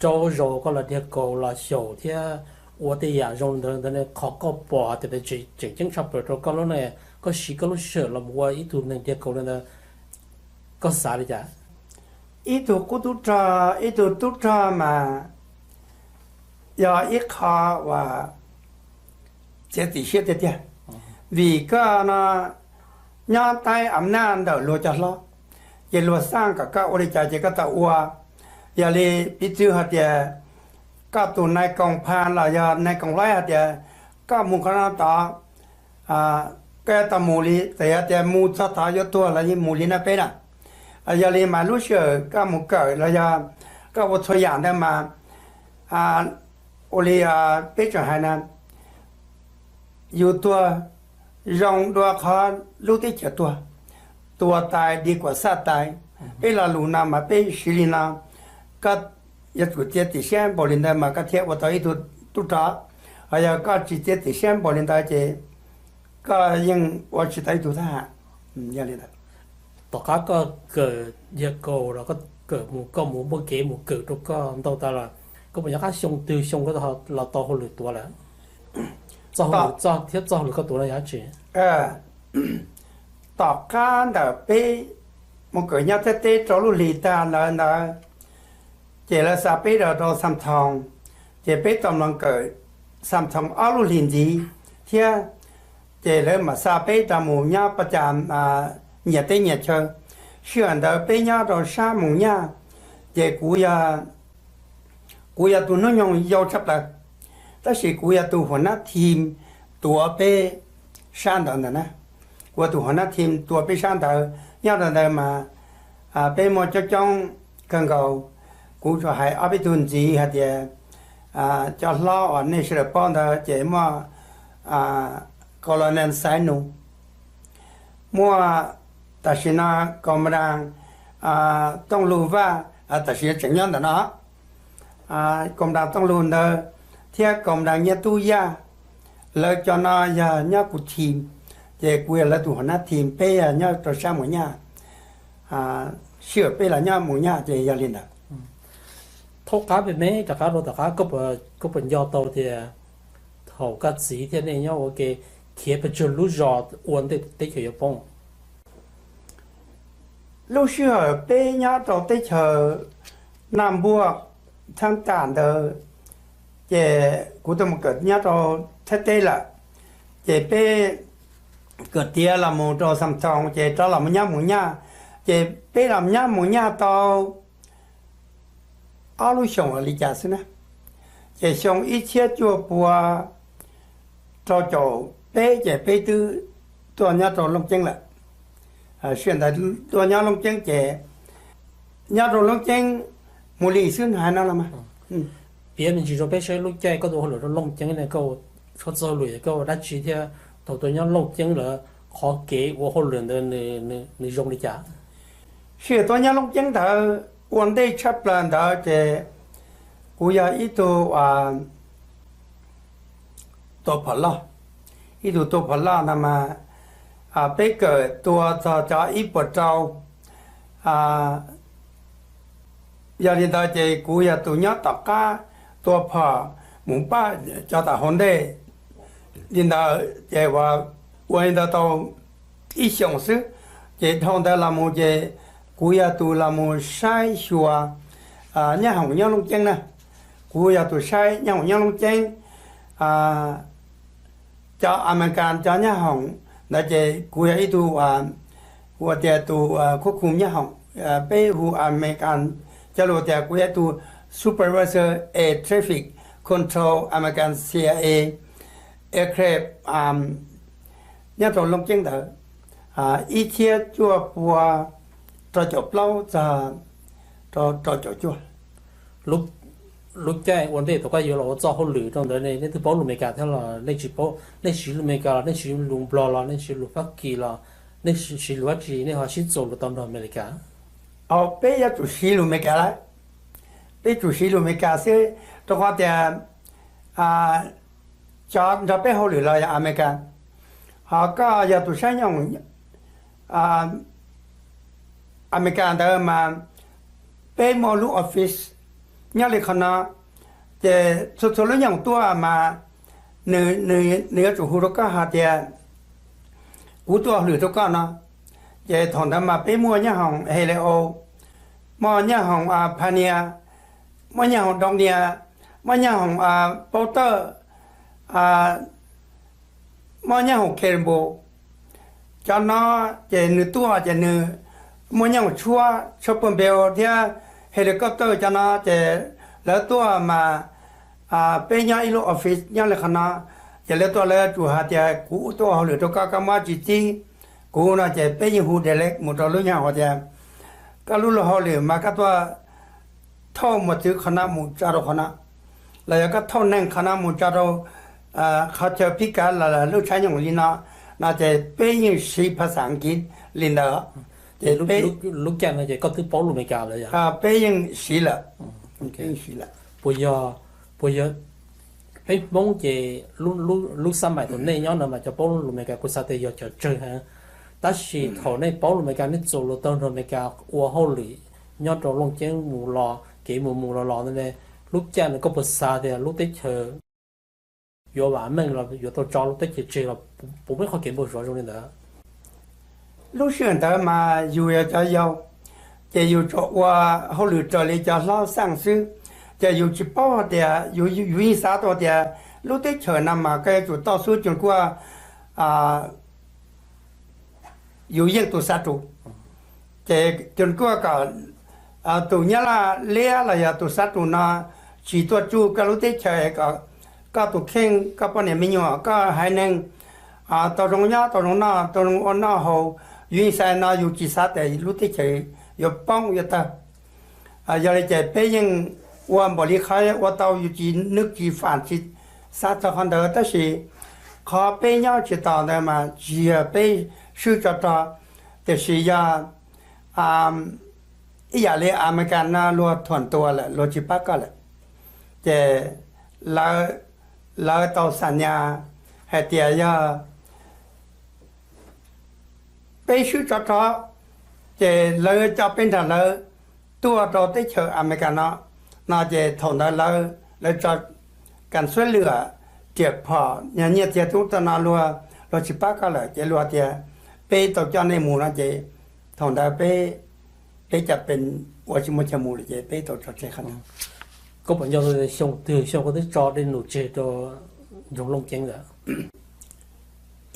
rau zaus koj los diag kaus los xyaum thiab ua tej yam zoo li ntawd ntawd, qhov koj pom tias tseem ceeb tshaj plaws rau koj lub neej, koj siv koj lub sij hawm los mus ua ib tug neeg diag kaus li ntawd, koj xav li cas? Ib tug qub tub rog, ib tug tub rog mas yog ib qho uas txiav txim siab tiag tiag, vim koj no nyob taib a naj ntawm luag cov hlob, ces luag xaj kom koj ua li cas ces koj tau ua. Yog li piv txwv hais tias koj tus nais koom pha los yog nais koom laib hais tias koj mus qhov no tod, koj yuav tau mus li, txawm yog tias mus txog tod yuav tuag los yeej mus li na peb na. Yog li mas lub sij hawm koj mus kawm los yog koj ua txhua yam ntawd mas ua li peb tseem hais na, yus tuag zoo dua qhov lub teb chaws tuag, tua tais di kuam xaj tais. Peb lo lus no mas peb siv li no, koj yuav tsum txiav txim siab npaum li ntawd mas koj thiaj ua tau ib tug tub rog. Ho yog koj tsis txiav txim siab npaum li ntawd ces koj yeej ua tsis tau ib tug thab ham. Yog li ntawd, tom qab koj kawm yag kaus los koj kawm mus, koj mus muaj kev mus kawm rau koj ntau tas los koj puas nco qab xyoo twg xyoo koj los tau hauj lwm tuav lawm? Txoj hauj lwm thiab txoj hauj lwm koj tuav no yog dab tsi? Tom qab ntawm peb mus kawm nyob Thaib teb rau lub hlis tag ntawd ntawd, ces lawv xa peb rau rau Xam Thoos, ces peb tau mloog kawm Xam Thoos ob lub hlis ntxiv thiab, ces lawv mam xa peb rau mus nyob pab cas nyias teb nyias chaw. Sij hawm ntawd peb nyob rau sab Moos Nyaj, ces kuv yog tus hnub nyoog yau tshaj plaws, tab sis kuv yog tus huas nab thim tuav peb sab ntawd ntawd na. Kuv yog tus huas nab thim tuav peb sab ntawd, nyob rau ntawd mas peb muaj coob coob kawg nkaus. Kuv tsuas hais ob peb tug ntxiv hais tias cov hlob uas nej sawv daws paub ntawd ces muaj Colonel Xaiv Nus, muaj tam sim no Koom Nras Tooj Lug Vaj, tam sim no tseem nyob ntawm no, Koom Nras Tooj Lug ntawd thiab Koom Nras Nyiaj Tub Yaj, lawv cov no yog nyob kuv thim, ces kuv yog lawv tus huas nab thim, peb yog nyob rau sab Moos Nyaj, sij hawm peb los nyob Moos Nyaj ces yog li ntawd. Thaub qab me me rov qab rau tom qab, koj puas nco tau tias thaum koj txiv thiab nej nyob ua ke khiav pes tsawg lub zos ua ntej teb chaws yuav poob? Lub sij hawm peb nyob rau teb chaws Naj Npuaj Thaab Tam ntawd, ces kuv tuaj mus kawm nyob rau Thaib teb lawm, ces peb kawm tiav los mus rau Xam Thoos ces rov los mus nyob Moos Nyaj, ces peb los nyob Moos Nyaj tau ob lub xyoos los li cas xwb na. Ces xyoo ib txhiab cuaj pua rau caum peb ces peb twb tuaj nyob rau Looj Ceeb lawm. Sij hawm ntawd tuaj nyob Looj Ceeb ces nyob rau Looj Ceeb mus li xwb hais no los mas. Piav me ntsis rau peb saib lub caij koj tuaj ua hauj lwm rau Looj Ceeb ne, koj tshuav txoj hauj lwm koj ua dab tsi thiab thaum tuaj nyob Looj Ceeb lawm qhov kev ua hauj lwm ntawd nws zoo li cas? Sij hawm tuaj nyob Looj Ceeb ntawd ua ntej tshaj plaws ntawd ces kuv yog ib tug tua phom loj, ib tug tua phom loj no mas peb kawm tua txog cov ib puas rau. Yog li ntawd ces kuv yog tus nyob tom qab tua phom mus pab cov tom hauv ntej li ntawd ces ua li ntawd tau ib xyoos xwb. Ces dhau ntawd los mus ces kuv yog tus los mus saib xyuas nyab hoom nyob Looj Ceeb na. Kuv yog tus saib nyab hoom nyob Looj Ceeb, cov Amelikas cov nyab hoom ntawd ces kuv yog ib tug, kuv tias tus khuab khum nyab hoom, peb hu Amelikas cov lus tias kuv yog ib tug Supervisor Air Traffic Control American C I A aircraft nyob rau Looj Ceeb ntawd, ib txhiab cuaj pua rau caum plaub txog rau caum cuaj. Lub caij ua ntej thaum koj yuav los ua txoj hauj lwm rau ntawd ne, nej twb paub lus Amelikas thiab los nej tsis paub? Nej siv lus Amelikas los nej siv lus Nplog los nej siv lus Fab Kis los nej siv lus dab tsi nej ho sib txuas lus tau nrog Amelikas? Peb yuav tsum siv lus Amelikas lawm, peb tsum siv lus Amelikas xwb, rau qhov tias cov nrog peb hauj lwm los yog Amelikas, Ho koj yog tus saib nyooj Amelikas ntawd mas peb muaj lub office nyob li qhov no, ces txhua txhua lub nyooj tuaj mas nws yuav tsum hu rau koj hais tias kuv tuaj hauj lwm rau koj no. Ces thaum ntawd mas peb muaj nyob hoom Helio, muaj nyob hoom Pania, muaj nyob hoom Doo Nia, muaj nyob hoom Paub Tawj, muaj nyob hoom Kempo. Cov no ces nws tuaj ces nws muaj nyob hoom tshuab, tshuab paj npeu thiab helicopter cov no ces lawv tuaj mas peb nyob ib lub office nyob li qhov no, ces lawv tuaj lawv yuav tsum hais tias kuv tuaj ua hauj lwm rau koj, koj muab tsis txib kuv no ces peb yeej hu direct mus rau lub nyob hoom tias koj lub luag hauj lwm mas koj tuaj thauj mos txwv qhov no mus tso rau qhov no, los yog koj thauj neeg qhov no mus tso rau qhov chaw phib kav los lub tshab nyooj li no, no ces peb yeej siv phas xas Askiv li ntawd. Ces lub caij no ces koj twb paub lus Amelikas lawm, peb yeej siv lawm. Peb yeej siv lawm. Puas yog, puas yog peb Hmoob ces lub xab mais thaum nej nyob no mas cov paub lus Amelikas kuv xav tias yog cov tsawg heev, tab sis thaum nej paub lus Amelikas nej txuas lus tau nrog Amelikas ua hauj lwm nyob rau Looj Ceeb mus los, kev mus mus los los ntawd ne, lub caij no koj puas xav tias lub teb chaws yuav vam meej los yuav tau tso lub teb chaws tseg los puas muaj ib qho kev npau suav zoo li ntawd? Lub sij hawm ntawd mas yus yog cov yau, ces yus tsuas ua hauj lwm raws li cov hlob xaj xwb, ces yus tsis paub hais tias, yus yeej xav tau tias lub teb chaws no mas koj yuav tsum toj xub cuag kuaj yus yeej tus xav tus. Ces cuag kuaj kom tus Nyab Laj liab los yog tus xav tus no tsis tuaj tsuj koj lub teb chaws, kom koj tus kheej, koj poj niam me nyuam, koj haiv neeg tau zoo nyob tau zoo noj, tau zoo ua noj haus. Yus yeej xav no, yus tsis xav tias lub teb chaws yuav poob yuav tawg. Yog li ces peb yeej ua npaum li qhov ua tau, yus tsis nws tsis fam tsis xav txog qhov ntawd, tab sis qhov peb nyob tsis tau ntawd mas tsis yog peb swb tso rog, tiam sis yog ib yam li Amelikas no luag thuam tua lawm, luag tsis pab koj lawm, ces lawv tau xam nyas hais tias yog peb swb tso rog, ces lawv coj peb nrog lawv tuaj rau teb chaws Amelikas no, no ces thaum ntawd lawv tso kas xuab lwm, riam phom, nyiaj txiag tub tag no luag, luag tsis pab koj lawm, ces luag tias peb tau coj nej mus no ces thaum ntawd peb, peb cov pes ua tsis muaj chaw mus lawm ces peb tau tso tseg qhov ntawd. Koj puas nco xyoo twg xyoo koj twb tso dej num tseg rau nroog Looj Ceeb lawm?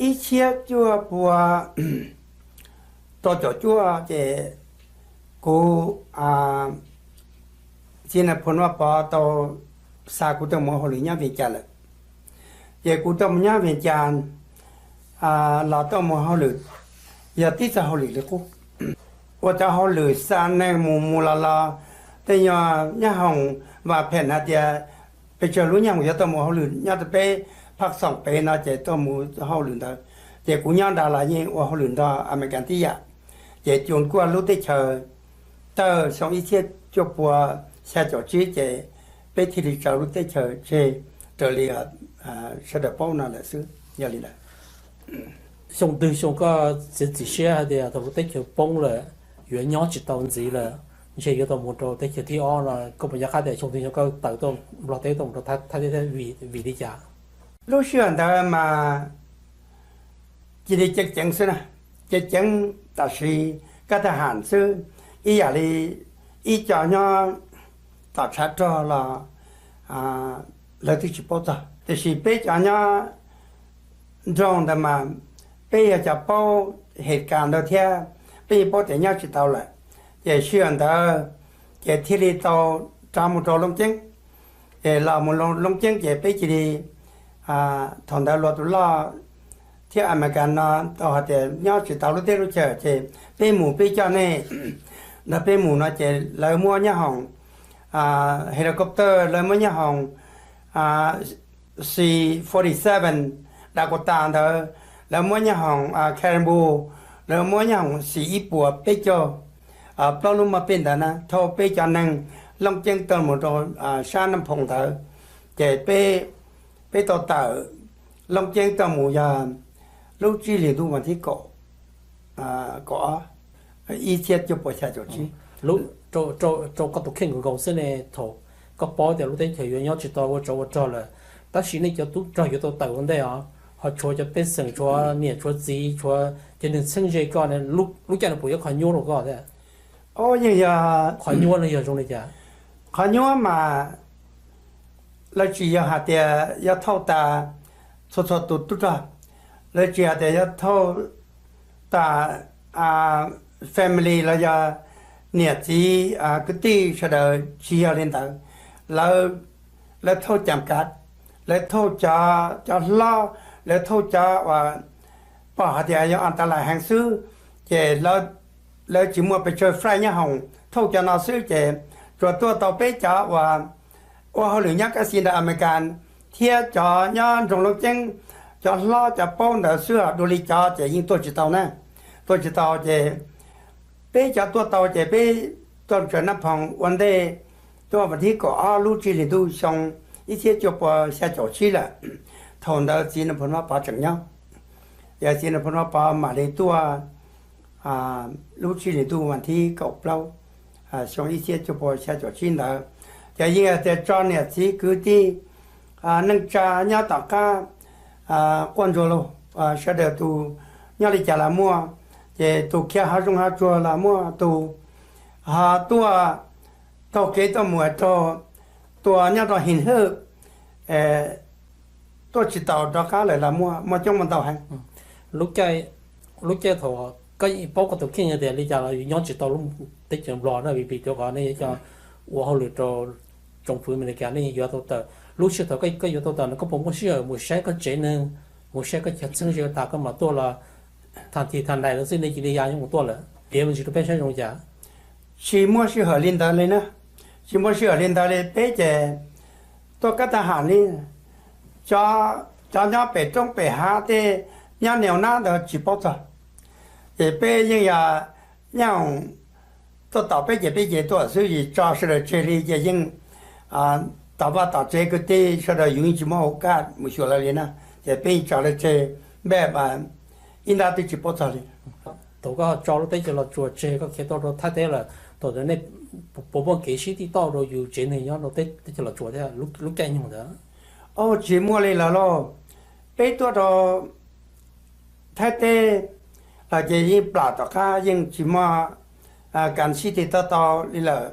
Ib txhiab cuaj pua rau caum cuaj ces kuv txiv Nais Phoo Vaj Pov tau xa kuv tuaj mus hauj lwm nyob Vias Cas lawm. Ces kuv tuaj mus nyob Vias Cas los tuaj mus hauj lwm, yog tib txoj hauj lwm li qub, ua cov hauj lwm xa neeg mus mus los los, tej nyuag nyab hoom vam phem hais tias pes tsawg lub nyab hoom yuav tuaj mus hauj lwm nyob rau peb Phaj Xoom pem no ces tuaj mus hauj lwm ntawd. Ces kuv nyob nrad los yeej ua hauj lwm nrog Amelikas tib yam. Ces cuag kuaj lub teb chaws tawg xyoo ib txhiab cuaj pua xya caum tsib ces peb thiaj li tso lub teb chaws tseg raws li sawv daws paub no lawm xwb. Yog li ntawd. Xyoo twg xyoo koj txiav txim siab hais tias thaum lub teb chaws poob lawm yuav nyob tsis tau ntxiv lawm, ntshe yuav tau mus rau teb chaws thib ob no, koj puas nco qab tias xyoo twg xyoo koj tawm tuaj Nplog teb tuaj mus rau Thaib teb, vim li cas? Lub sij hawm ntawd mas cia li ceev ceev xwb na, ceev ceev tam sim kab thaj ham xwb, ib yam li ib co nyob tom tshav rog los lawv twb tsis paub txog, tiam sis peb cov nyob nroog ntawd mas peb yog cov paub hem kas ntawd thiab, peb yeej paub tias nyob tsis tau lawm. Ces sij hawm ntawd ces thiaj li tau rov mus rau Looj Ceeb. Ces los mus Looj Ceeb ces peb cia li, thaum ntawd luag tus loj thiab Amelikas no tau hais tias nyob tsis tau lub teb lub chaws ces peb mus peb coj nej nrog peb mus no ces lawv muab nyab hoom helicopter, lawv muab nyab hoom C forty seven Dakota ntawd, lawv muab nyab hoom Carambo, lawv muab nyab hoom C ib puas peb caug plaub lub maj pej ntawd na thauj peb cov neeg Looj Ceeb tuaj mus rau sab Naj Phoo ntawd. Ces peb, peb tau tawm Looj Ceeb tuaj mus yog lub tsib hlis ntuj vas thib kaum, kaum ob, ib txhiab cuaj puas xya caum tsib. Rau koj tus kheej nkaus nkaus xwb ne, thaum koj paub tias lub teb chaws yuav nyob tsis tau ua tsov ua rog lawm, tab sis nej cov tub rog yuav tau tawm ua ntej os, ho tshuav cov pej xeem, tshuav niam tshuav txiv, tshuav cov neeg txheeb ze koj, lub caij no puas yuav qhov nyuaj rau koj thiab? Qhov nyuaj no yog zoo li cas? Qhov nyuaj mas lawv tsis yog hais tias yuav thauj tas txhua txhua tus tub rog, lawv tsis hais tias yuav thauj tas family los yog niam txiv kwv tij sawv daws, tsis yog li ntawd. Lawv thauj cam kav, lawv thauj cov hlob, lawv thauj cov uas pom hais tias yog an tas lais heev xwb, ces lawv tsis muaj pes tsawg flight nyob hoom, thauj cov no xwb ces tsuas tuaj tau peb cov uas ua hauj lwm nyob kaj xis ntawm Amelikas thiab cov nyob nroog Looj Ceeb, cov hlob cov paub ntawd xwb, dua li cov ces yeej tuaj tsis tau na. Tuaj tsis tau ces peb cov tuaj tau ces peb tuaj tsaws Nab Phoos ua ntej, tuaj vas thib kaum ob lub tsib hlis ntuj xyoo ib txhiab cuaj puas xya caum tsib lawm. Thaum ntawd txiv Nab Phoos Vaj Pov tseem nyob, yog txiv Nab Phoos Vaj Pov mam li tuaj lub tsib hlis ntuj vas thib kaum plaub xyoo ib txhiab cuaj puas xya caum tsib ntawd. Ces yeej hais tias tso niam txiv kwv tij neej tsa nyob tom qab quaj ntsuag lauj, sawv daws tus nyob li cas los muaj, ces tus khiav hav zoov hav tsuag los muaj, tus ho tuaj taug kev tuaj mus raug, tua nyob rau Him Hwj, tuaj tsis taus rov qab lawm los muaj, muaj coob muaj ntau heev. Lub caij thaum koj paub koj tus kheej tias li cas los yus nyob tsis tau lub teb chaws Nplog na, vim tias qhov nej cov ua hauj lwm rau tsoom fwv Amelikas nej yuav tau tawm. Lub sij hawm thaum koj yuav tau tawm no koj puas muaj sij hawm mus saib koj tsev neeg, mus saib koj cov txheeb ze tas koj mam tuaj los tham tis tham nais lawm xwb nej cia li ya nyob mus tuaj lawm? Piav me ntsis rau peb saib zoo li cas. Tsis muaj sij hawm li ntawd li na, tsis muaj sij hawm li ntawd li. Peb ces tuaj kab thab ham li, cov nyob pem roob pem hav tej nyob niam nab ntawd tsis paub txog. Ces peb yeej yog nyob tuaj tom peb ces peb ces tuaj xwb, yus tso sawv daws tseg li ces yeej tom vaj tom tsev kwv tij sawv daws yus yeej tsis muaj hauv kaj mus xyuas lawv li na. Ces peb yeej tso lawv tseg, npaj mas ib nrab twb tsis paub txog li. Thaum koj tso lub teb chaws Los Tsuas tseg koj khiav tuaj rau Thaib teb lawm, thaum ntawd nej puas muaj kev sib tij tauj rau yus tsev neeg nyob rau teb chaws Los Tsuas thiab? Lub caij nyoog ntawd tsis muaj li lawm lauj. Peb tuaj rau Thaib teb los ces yeej plam tom qab yeej tsis muaj kas sib tij tauj tau li lawm.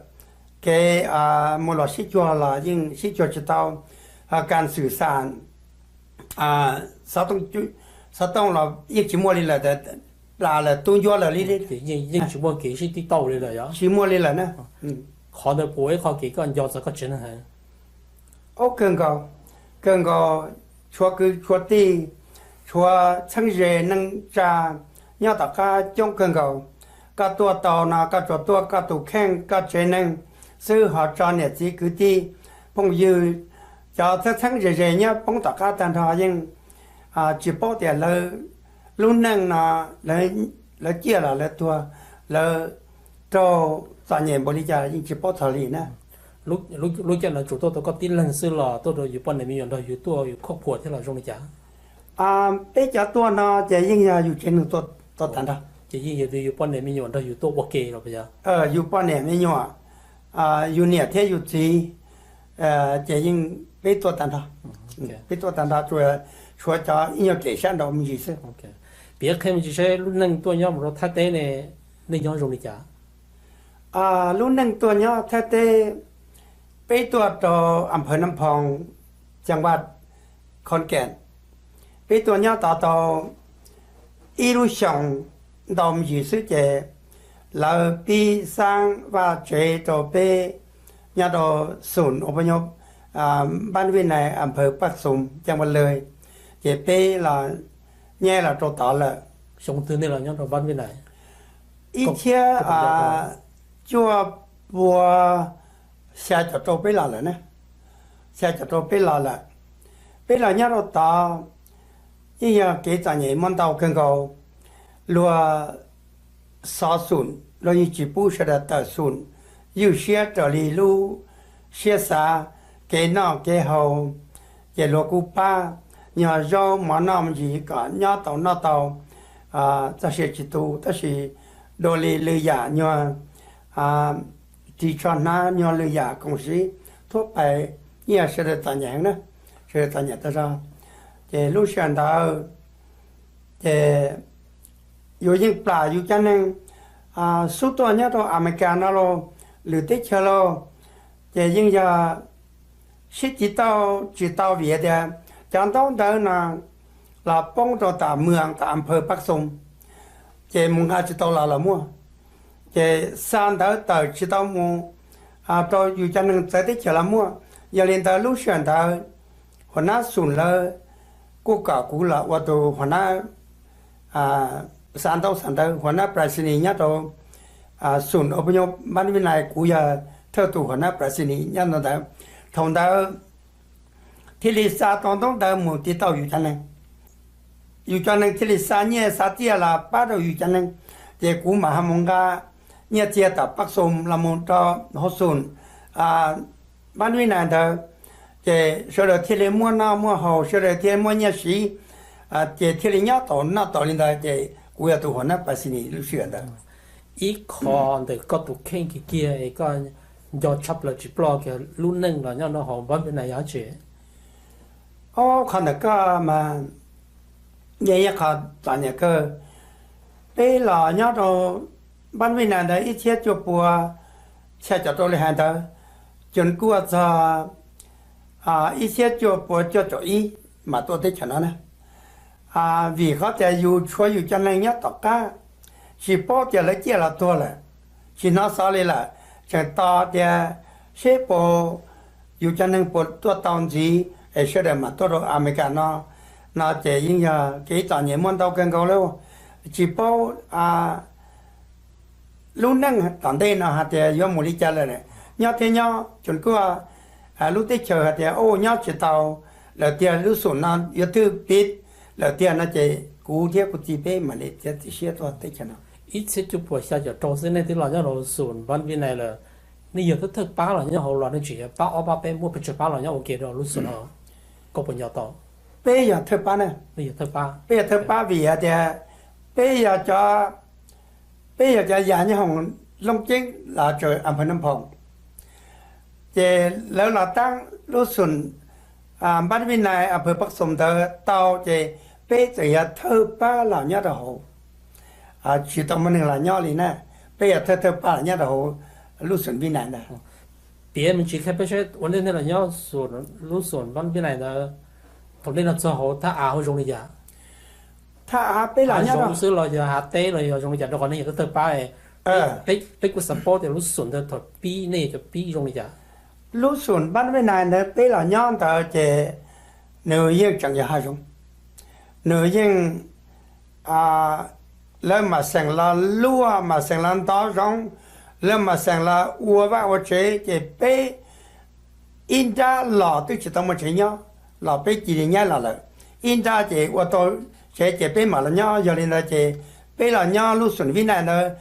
Kev mus los sib cuag los yeej sib cuag tsis tau, ho kas xwm xam xov tooj los yeej tsis muaj li lawm, plam lawm tu ncuav lawm li. Yeej tsis muaj kev sib tij tauj li lawm yog? Tsis muaj li lawm na. Qhov ntawd puas ua ib qho kev koj nco txog koj tsev neeg heev? Ub, kawg nkaus, kawg nkaus. Tshuav kwv tshuav tij, tshuav txheeb ze neej tsa nyob tom qab coob kawg nkaus. Koj tuaj tau no koj tsuas tuaj koj tus kheej koj tsev neeg xwb, ho tso niam txiv kwv tij phooj ywg, cov txheeb txheeb ze ze nyob poob tom qab tag nrho yeej tsis paub tias lawv lub neej no lawv ciaj los lawv tuag, lawv raug txom nyem npaum li cas yeej tsis paub txog li na. Lub caij no tsuas tuaj tau koj tib leeg xwb los tuaj rau yus poj niam me nyuam nrog yus tuaj yus khoj phuam thiab los zoo li cas? Peb cov tuaj no ces yeej yog yus tsev neeg tuaj tag nrho. Ces yeej yog yus poj niam me nyuam nrog yus tuaj ua ke los puas yog? Yus poj niam me nyuam, yus niam thiab yus txiv, ces yeej peb tuaj tag nrho. Peb tuaj tag nrho, tshuav cov ib nyuag kem sab nraud me ntsis xwb. Piav qhia me ntsis saib lub neej tuaj nyob mus rau Thaib teb ne, nej nyob zoo li cas? Lub neej tuaj nyob Thaib teb, peb tuaj rau am phawv Nab Phoos, cam vaj Khon Kem. Peb tuaj nyob tod tau ib lub xyoos ntau me ntsis xwb ces lawv pib xaab vaj tsev rau peb nyob rau Xum, uas peb nyob Npab Vij Nais, am phawv Paj Xum, cam vaj Lawg, ces peb los nyab los rau tod lawm. Xyoo twg nej los nyob rau Npab Vij Nais? Ib txhiab cuaj pua xya caum rau peb los lawm na, xya caum rau peb los lawm. Peb los nyob rau tod, yeej yog kev txom nyem muaj ntau kawg nkaus. Luag xov Xum, luag yeej tsis pub sawv daws tawm Xum, ywj siab raws li lub siab xav, kev noj kev haus, ces luag kuj pab. nyuag zaub mov noj me ntsis kom nyob tau noj tau, txoj sia tsis tu, tab sis dua li lwm yam nyuag ris tsho hnab, nyuag lwm yam koom siv thuab pais, yeej yog sawv daws txom nyem heev na, sawv daws txom nyem tag zog. Ces lub sij hawm ntawd ces yus yeej plam yus cov neeg xub tuaj nyob rau Amelikas no los, lwm teb chaws los, ces yeej yog sib tiv tauj tsis tau vim tias cov ntaub ntawv no los poob rau tom moos tom a phaw Pab Xoos, ces mus nqa tsis tau los los muaj, ces xa ntawv tawm tsis tau mus rau yus cov neeg txawv teb chaws los muaj. Yog li ntawd lub sij hawm ntawd Huas Nab Xum lawv kuj kom kuv los ua tus Huas Nab xa ntaub xa ntawv, Huas Nab Plas Xis Nis nyob rau Xum, Npab Vib Nais, kuv yog thawj tus Huas Nab Plas Xis Nis nyob ntawd. Thaum ntawd thiaj li xa tau ntaub ntawv mus tiv tauj yus cov neeg. Yus cov neeg thiaj li xa nyiaj xa txiaj los pab rau yus cov neeg, ces kuv mam ho mus nqa nyiaj txiag tom Pab Xoos los mus rau hauv Xum, Npab Vib Nais ntawd, ces sawv daws thiaj li muaj noj muaj haus, sawv daws thiaj muaj nyiaj siv, ces thiaj li nyob tau noj tau li ntawd, ces kuv yog tus Huas Nab Plas Xis Nis lub sij hawm ntawd. Ib qho ntawm koj tus kheej kiag kiag es koj nco tshaj plaws tsis ploj kiag lub neej los nyob rau hauv Npab Vib Nais yog dab tsi? Ob qho ntawm koj mas yeej yog qho txom nyem kawg. Peb los nyob rau Npab Vib Nais ntawd ib txhiab cuaj puas, xya caum rau li hais ntawd, Coom Kuaj txog ib txhiab cuaj puas cuaj caum ib mam tuaj teb chaws no na. Vim qhov tias yus tshuav yus cov neeg nyob tom qab, tsis paub tias lawv ciaj los tuag lawm, tsis hnov xov li lawm, tseem tos tias seb puas, yus cov neeg puas tuaj tau ntxiv es sawv daws mam tuaj rau Amelikas no, no ces yeej yog kev txom nyem muaj ntau kawg nkaus li. Tsis paub lub neej tom ntej no hais tias yuav mus li cas lawm. Nyob thiab nyob Coom Kuaj lub teb chaws hais tias u nyob tsis tau lawm tiag, lub Xum no yuav thwj pib lawm tiag no ces kuv thiab kuv txiv peb mam li txiav txim siab tuaj teb chaws no. Ib txhiab cuaj puas xya caum rau xwb nej twb los nyob rau Xum Npab Vib Nais lawm, nej yog thawj thawj pab los nyob hauv los nej tseem yog pab ob pab peb muaj pes tsawg pab los nyob ua ke rau lub Xum no? Koj puas nco tau? Peb yog thawj pab na. Peb yog thawj pab vim hais tias peb yog cov, peb yog cov yas nyob hoom Looj Ceeb los tsaws a phaw Nab Phoom, ces lawv los taab lub Xum Npab Vib Nais a phaw Pab Xoos ntawd tau, ces peb txawm yog thawj pab los nyob rau hauv, tsis tau muaj neeg los nyob li na. Peb yog thawj thawj pab los nyob rau hauv lub Xum Vib Nais ntawd. Piav me ntsis qhia peb saib ua ntej nej los nyob lub Xum Npab Vib Nais ntawd, thaum nej los txog hauv thaj av zoo li cas? Thaj av peb los nyob zoo xwb los yog hav teb los yog zoo li cas, rau qhov nej yog thawj thawj pab? Peb kuj xav paub tias lub Xum ntawd thaum pib nej yog cov pib zoo li cas. Lub Xum Npab Vib Nais ntawd peb los nyob ntawd ces nws yeej tseem yog hav zoov, nws yeej, lawv mam xeem los luaj, mam xeem los ntov zoov, lawv mam xeem los ua vaj ua tsev, ces peb ib nrab los twb tsis tau muaj tsev nyob, los peb cia li nyaib los lawm. Ib nrab ces ua tau tsev ces peb mam los nyob. Yog li ntawd ces peb los nyob lub Xum Vib Nais ntawd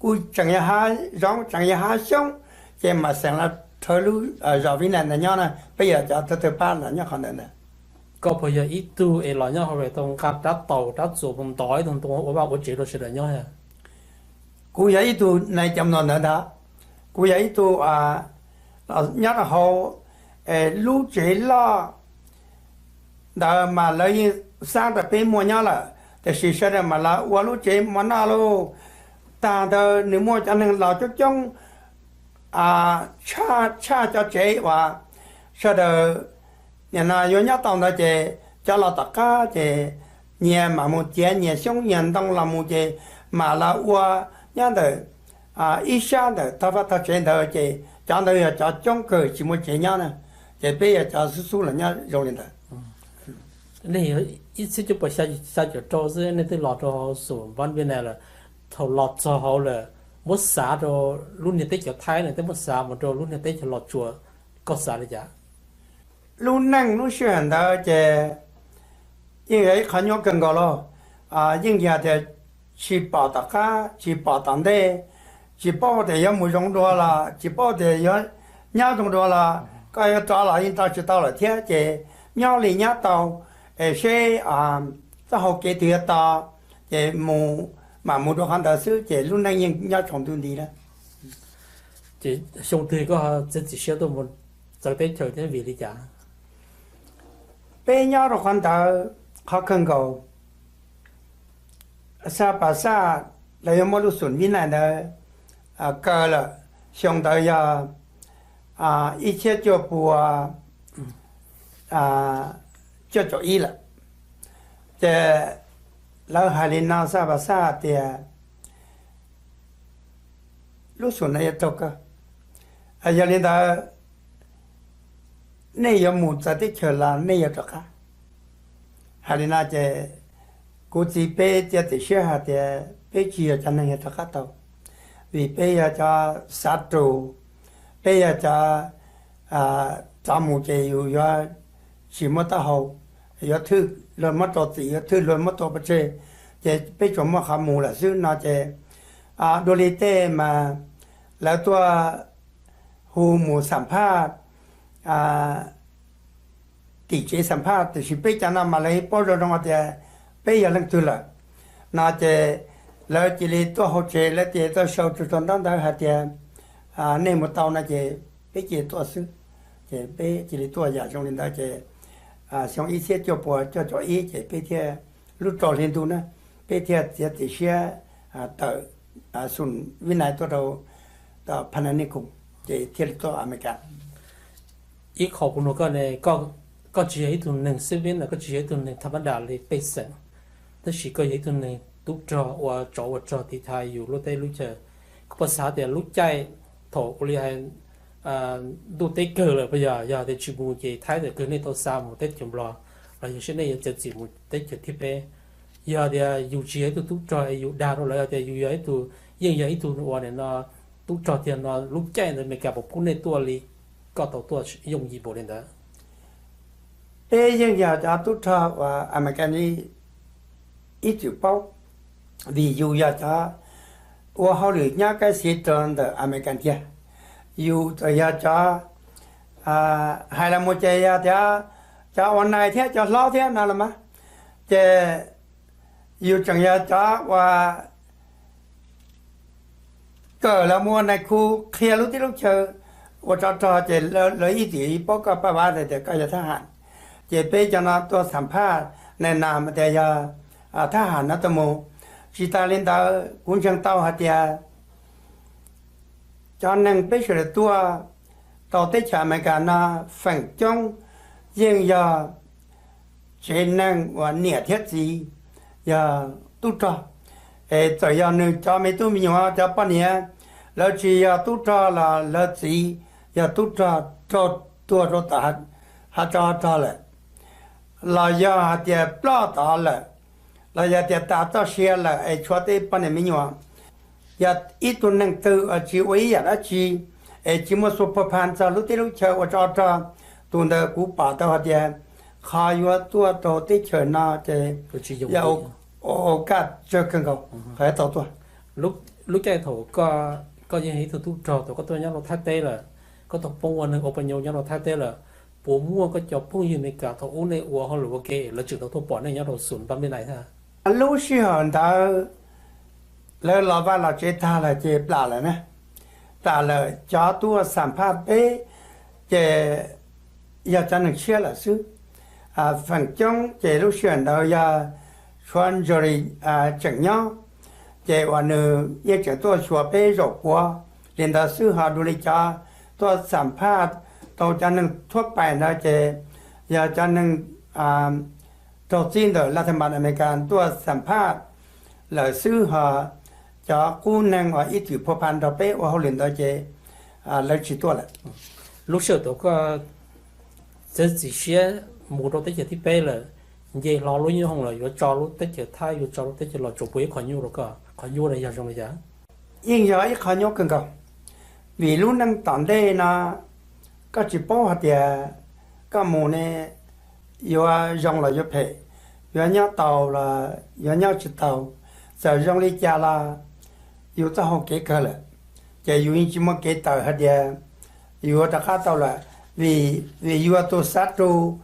kuj tseem yog hav zoov, tseem yog hav xyoob, ces mam xeem los rhawv lub zos Vib Nais ntawd nyob na. Peb yog cov thawj thawj pab los nyob qhov ntawd ntag. Koj puas yog ib tug es los nyob hauv tau nqa rab taus rab txuas mus ntov ib tug ntoo ua vaj ua tsev rau sawv daws nyob? Kuv yog ib tug nais cov mluas ntawd ntag. Kuv yog ib tug nyob rau hauv lub tsev loj ntawd mas lawv yeej xab rau peb muaj nyob lawm, tiam sis sawv daws mam los ua lub tsev mov noj lauj. Tag ntawd nws muaj cov neeg los coob coob tshaj cov tsev uas sawv daws nim no yuav nyob tau ntawd ces cov los tom qab ces nyias mam mus txiav nyias xyoob nyias ntoo los mus ces mam los ua nyob ntawm ib sab ntawm tog vaj tog tsev ntawd ces cov ntawd yog cov coob kawg tsis muaj tsev nyob na, ces peb yog cov xub xub los nyob zoo li ntawd. Nej ib txhiab cuaj puas xya caum rau xwb nej twb los rau hauv Xum Npab Vib Nais lawm. Thaum los txog hauv lawm, muab xav rau lub niag teb chaws Thaib no, twb muab xav mus rau lub niag teb chaws Los Tsuas, koj xav li cas? Lub neej lub sij hawm ntawd ces yeej yog ib qho nyuaj kawg nkaus lauj. Yeej yog tias tsis pom tom qab tsis pom tom ntej, tsis paub tias yuav mus zoo dua los tsis paub tias yuav nyob zoo dua los koj yuav rov los yeej rov tsis tau lawm thiab ces nyob li nyob tau. es seb taub hau kev twg yuav to, ces mus, mam mus rau qhov ntawd xwb, ces lub neej yeej nyob tsaus ntuj nti na. Ces xyoo twg koj txiav txim siab tuaj mus txawv teb chaws thiab vim li cas? Peb nyob rau qhov ntawd qhov kawg nkaus, xa pas xaj lawv yuav muab lub xum vib nais ntawd kaw lawm, xyoo ntawd yog ib txhiab cuaj pua cuaj caum ib lawm. Ces lawv hais li no, xa pas xaj tias lub xum no yuav raug kaw, yog li ntawd nej yuav mus txawv teb chaws los nej yuav rov qab. Hais li no ces kuv txiv peb txiav txim siab hais tias peb tsis yog cov neeg yuav rov qab tau, vim peb yog cov xav rus, peb yog cov rov mus ces yus yuav tsis muaj taub hau, yuav thwj luag muab rau txim, yuav thwj luag muab tua pov tseg, ces peb tsuas muaj qhov mus lawm xwb no ces dua li tej mas lawv tuaj hu mus xam phaj tim tsev xam phaj, tiam sis peb cov no mas lawv paub zoo zoo tias peb yog leej twg lawm no ces lawv cia li tuaj hauv tsev, lawv cia li tuaj sau tus tau ntaub ntawv hais tias nej mus tau no ces peb cia li tuaj xwb. Ces peb cia li tuaj yam zoo li ntawd ces xyoo ib txhiab cuaj pua cuaj caum ib ces peb thiaj, lub rau hli ntuj na, peb thiaj txiav txim siab tawm xum vib nais tuaj rau Phas Nas Nis Khoos, ces thiaj li tuaj Amelikas. Ib qho kuv nug koj ne, koj tsis yog ib tug neeg xib vib no, koj tsis yog ib tug neeg thaj mab das li pej xeem, tab sis koj yog ib tug neeg tub rog ua tsov ua rog tiv thaiv yus lub teb lub chaw. Koj puas xav tias lub caij thaum ua li hais ntuj teb kawg lawm puas yog, yog tias tsis mus ces Thaib txawm kwv nej tau xa mus teb chaws Nplog, los yog seb nej yuav txiav txim mus teb chaws thib peb? Yog tias yus tsis yog ib tug tub rog es yus dag rau lawv tias yus yog ib tug, yeej yog ib tug uas nim no tub rog tiag no, lub caij ntawd Amelikas puas pub nej tuaj li, koj tau tuaj yooj yim npaum li ntawd? Peb yeej yog cov tub rog uas Amelikas ib txwm paub, vim yus yog cov ua hauj lwm nyob kab xis rau ntawm Amelikas tiag. Yus txawm yog cov, hais los mus ces yog tias cov ua nais thiab cov hlob thiab no los mas, ces yus tseem yog cov uas kawm los mus ua nais khu qhia lub teb lub chaw ua tsov rog, ces lawv ib txwm paub koj paj vav tias koj yog thab ham. Ces peb cov no tuaj xam phaj nais nas tias yog thab ham no tuaj mus. Tsis tas li ntawd, kuv ntseeg tau hais tias cov neeg peb sawv daws tuaj rau teb chaws Amelikas no feem coob yeej yog tsev neeg uas niam thiab txiv yog tub rog, es txawm yog nws cov me tub me nyuam, cov poj niam, lawv tsis yog tub rog los lawv txiv yog tub rog raug tuag rau tom hav tsov rog lawm, los yog hais tias ploj tod lawm, los yog tias tas txoj sia lawm es tshuav tej poj niam me nyuam, yog ib tug neeg twg uas tsis ua ib yam dab tsi es tsis muaj xu pag pha txog lub teb lub chaw ua tsov rog, tus ntawd kuv pom tau hais tias qhov yuav tuaj rau teb chaws no ces yog au kaj tsawg kawg nkaus qhov yuav tau tuaj. Lub caij thaum koj yeej yog ib tug tub rog, thaum koj tuaj nyob rau Thaib teb lawm, koj tau poob ua neeg ua paj nyob rau Thaib teb lawm, puas muaj koj cov phooj ywg Amelikas thaum ub nej ua hauj lwm ua ke lawv tseem tau tuaj pom nej nyob rau xum npab me nais thiab? Lub sij hawm ntawd lawv los vaj los tsev tag lawm ces plam lawm na. Plam lawm, cov tuaj xam phaj peb ces yog cov neeg tshiab lawm xwb. Feem coob ces lub sij hawm ntawd yog tshuav Ntsaws Lis tseem nyob, ces uas nws yeej tseem tuaj xyuas peb zaum puav li ntawd xwb. Ho dua li cov tuaj xam phaj rau cov neeg thuab pais ntawd ces yog cov neeg raug txib ntawm Latin America tuaj xam phaj lawm xwb. Ho cov qub neeg uas ib txwm phua pha nrog peb ua hauj lwm ntawd ces lawv tsis tuaj lawm. Lub sij hawm thaum koj txiav txim siab mus rau teb chaws thib peb lawm, nce hlo lub nyoob hoom lawm, yuav tso lub teb chaws Thaib, yuav tso lub teb chaws Los Tsuas, puas yog qhov nyuaj rau koj? Qhov nyuaj no yog zoo li cas? Yeej yog ib qhov nyuaj kawg nkaus, vim lub neej tom ntej no koj tsis paub hais tias koj mus ne yuav zoo los yuav phem, yuav nyob tau los yuav nyob tsis tau. Txawm zoo li cas los yus txoj hau kev kawg lawm, ces yus yeej tsis muaj kev tawm hais tias yuav rov qab tau lawm, vim, vim yus tus xav rus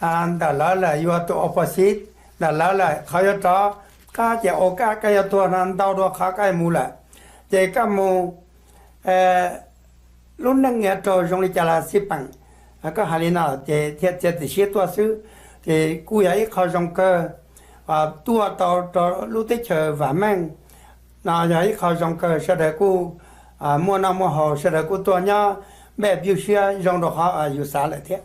ntawm lawv lawm yuav tus opposite ntawm lawv lawm, qhov yuav rov qab ces ua kab kab yuav tuag no ntau dua qhov kab mus lawm. Ces kab mus lub neej yuav raug zoo li cas los xij peem, koj hais li no ces thiaj txiav txim siab tuaj xwb. Ces kuj yog ib qho zoo kawg tuaj tau rau lub teb chaws vam meej no, yog ib qho zoo kawg, sawv daws kuj muaj noj muaj haus, sawv daws kuj tuaj nyob npej pib siab zoo rau qhov yus xav lawm thiab.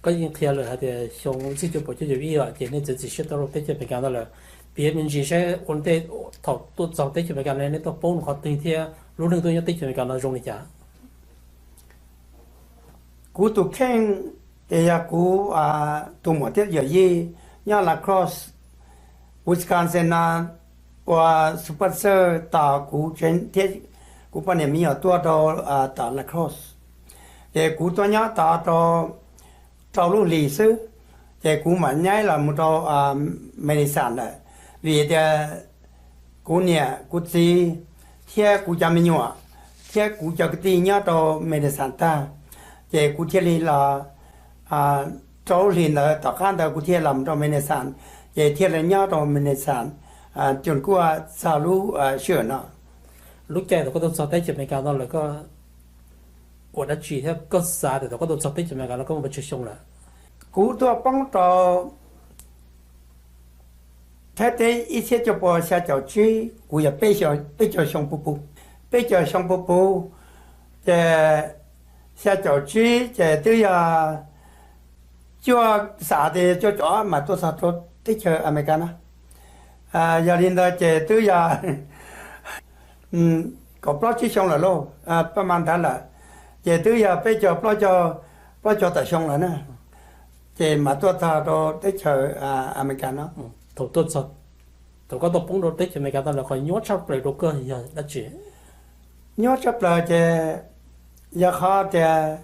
Koj yeej qhia lawm hais tias xyoo ib txhiab cuaj puas cuaj caum ib ces nej txiav txim siab tuaj rau teb chaws Amelikas no lawm. Piav me ntsis saib ua ntej thaum tuaj txog teb chaws Amelikas no nej tuaj poob rau qhov twg thiab lub neej tuaj nyob teb chaws Amelikas no zoo li cas? Kuv tus kheej ces yog kuv tus muam thiab yawm yij nyob La Crosse, Wisconsin no ua sponsor tos kuv thiab kuv poj niam me nyuam tuaj rau tom La Crosse. Ces kuv tuaj nyob tod rau rau lub hlis xwb, ces kuv mam nyaib los mus rau Madison lawm, vim tias kuv niam kuv txiv thiab kuv cov me nyuam thiab kuv cov kwv tij nyob rau Madison tag, ces kuv thiaj li los rau lub hlis ntawd tom qab ntawd kuv thiaj los mus rau Madison, ces thiaj li nyob rau Madison cuag kuj txog lub sij hawm no. Lub caij thaum koj tuaj txog teb chaws Amelikas no lawm koj ua dab tsi thiab koj xav tias thaum koj tuaj txog teb chaws Amelikas no koj muaj pes tsawg xyoo lawm? Kuv tuaj poob rau Thaib teb ib txhiab cuaj puas xya caum tsib, kuv yog peb caug xyoo puv puv, peb caug xyoo puv puv, ces xya caum tsib ces twb yog cuaj, xav tias cuaj caum ob mas tuaj txog rau teb chaws Amelikas no. Yog li ntawd ces twb yog kaum plaub tsib xyoo lawm lauj, pab mas ntawd lawm, ces twb yog peb caug plaub caug, plaub caug tawm xyoo lawm na, ces mas tuaj txog rau teb chaws Amelikas no. Thaum koj tuaj poob rau teb chaws Amelikas tau lawm qhov nyuaj tshaj plaws rau koj yog dab tsi? Nyuaj tshaj plaws ces yog qhov tias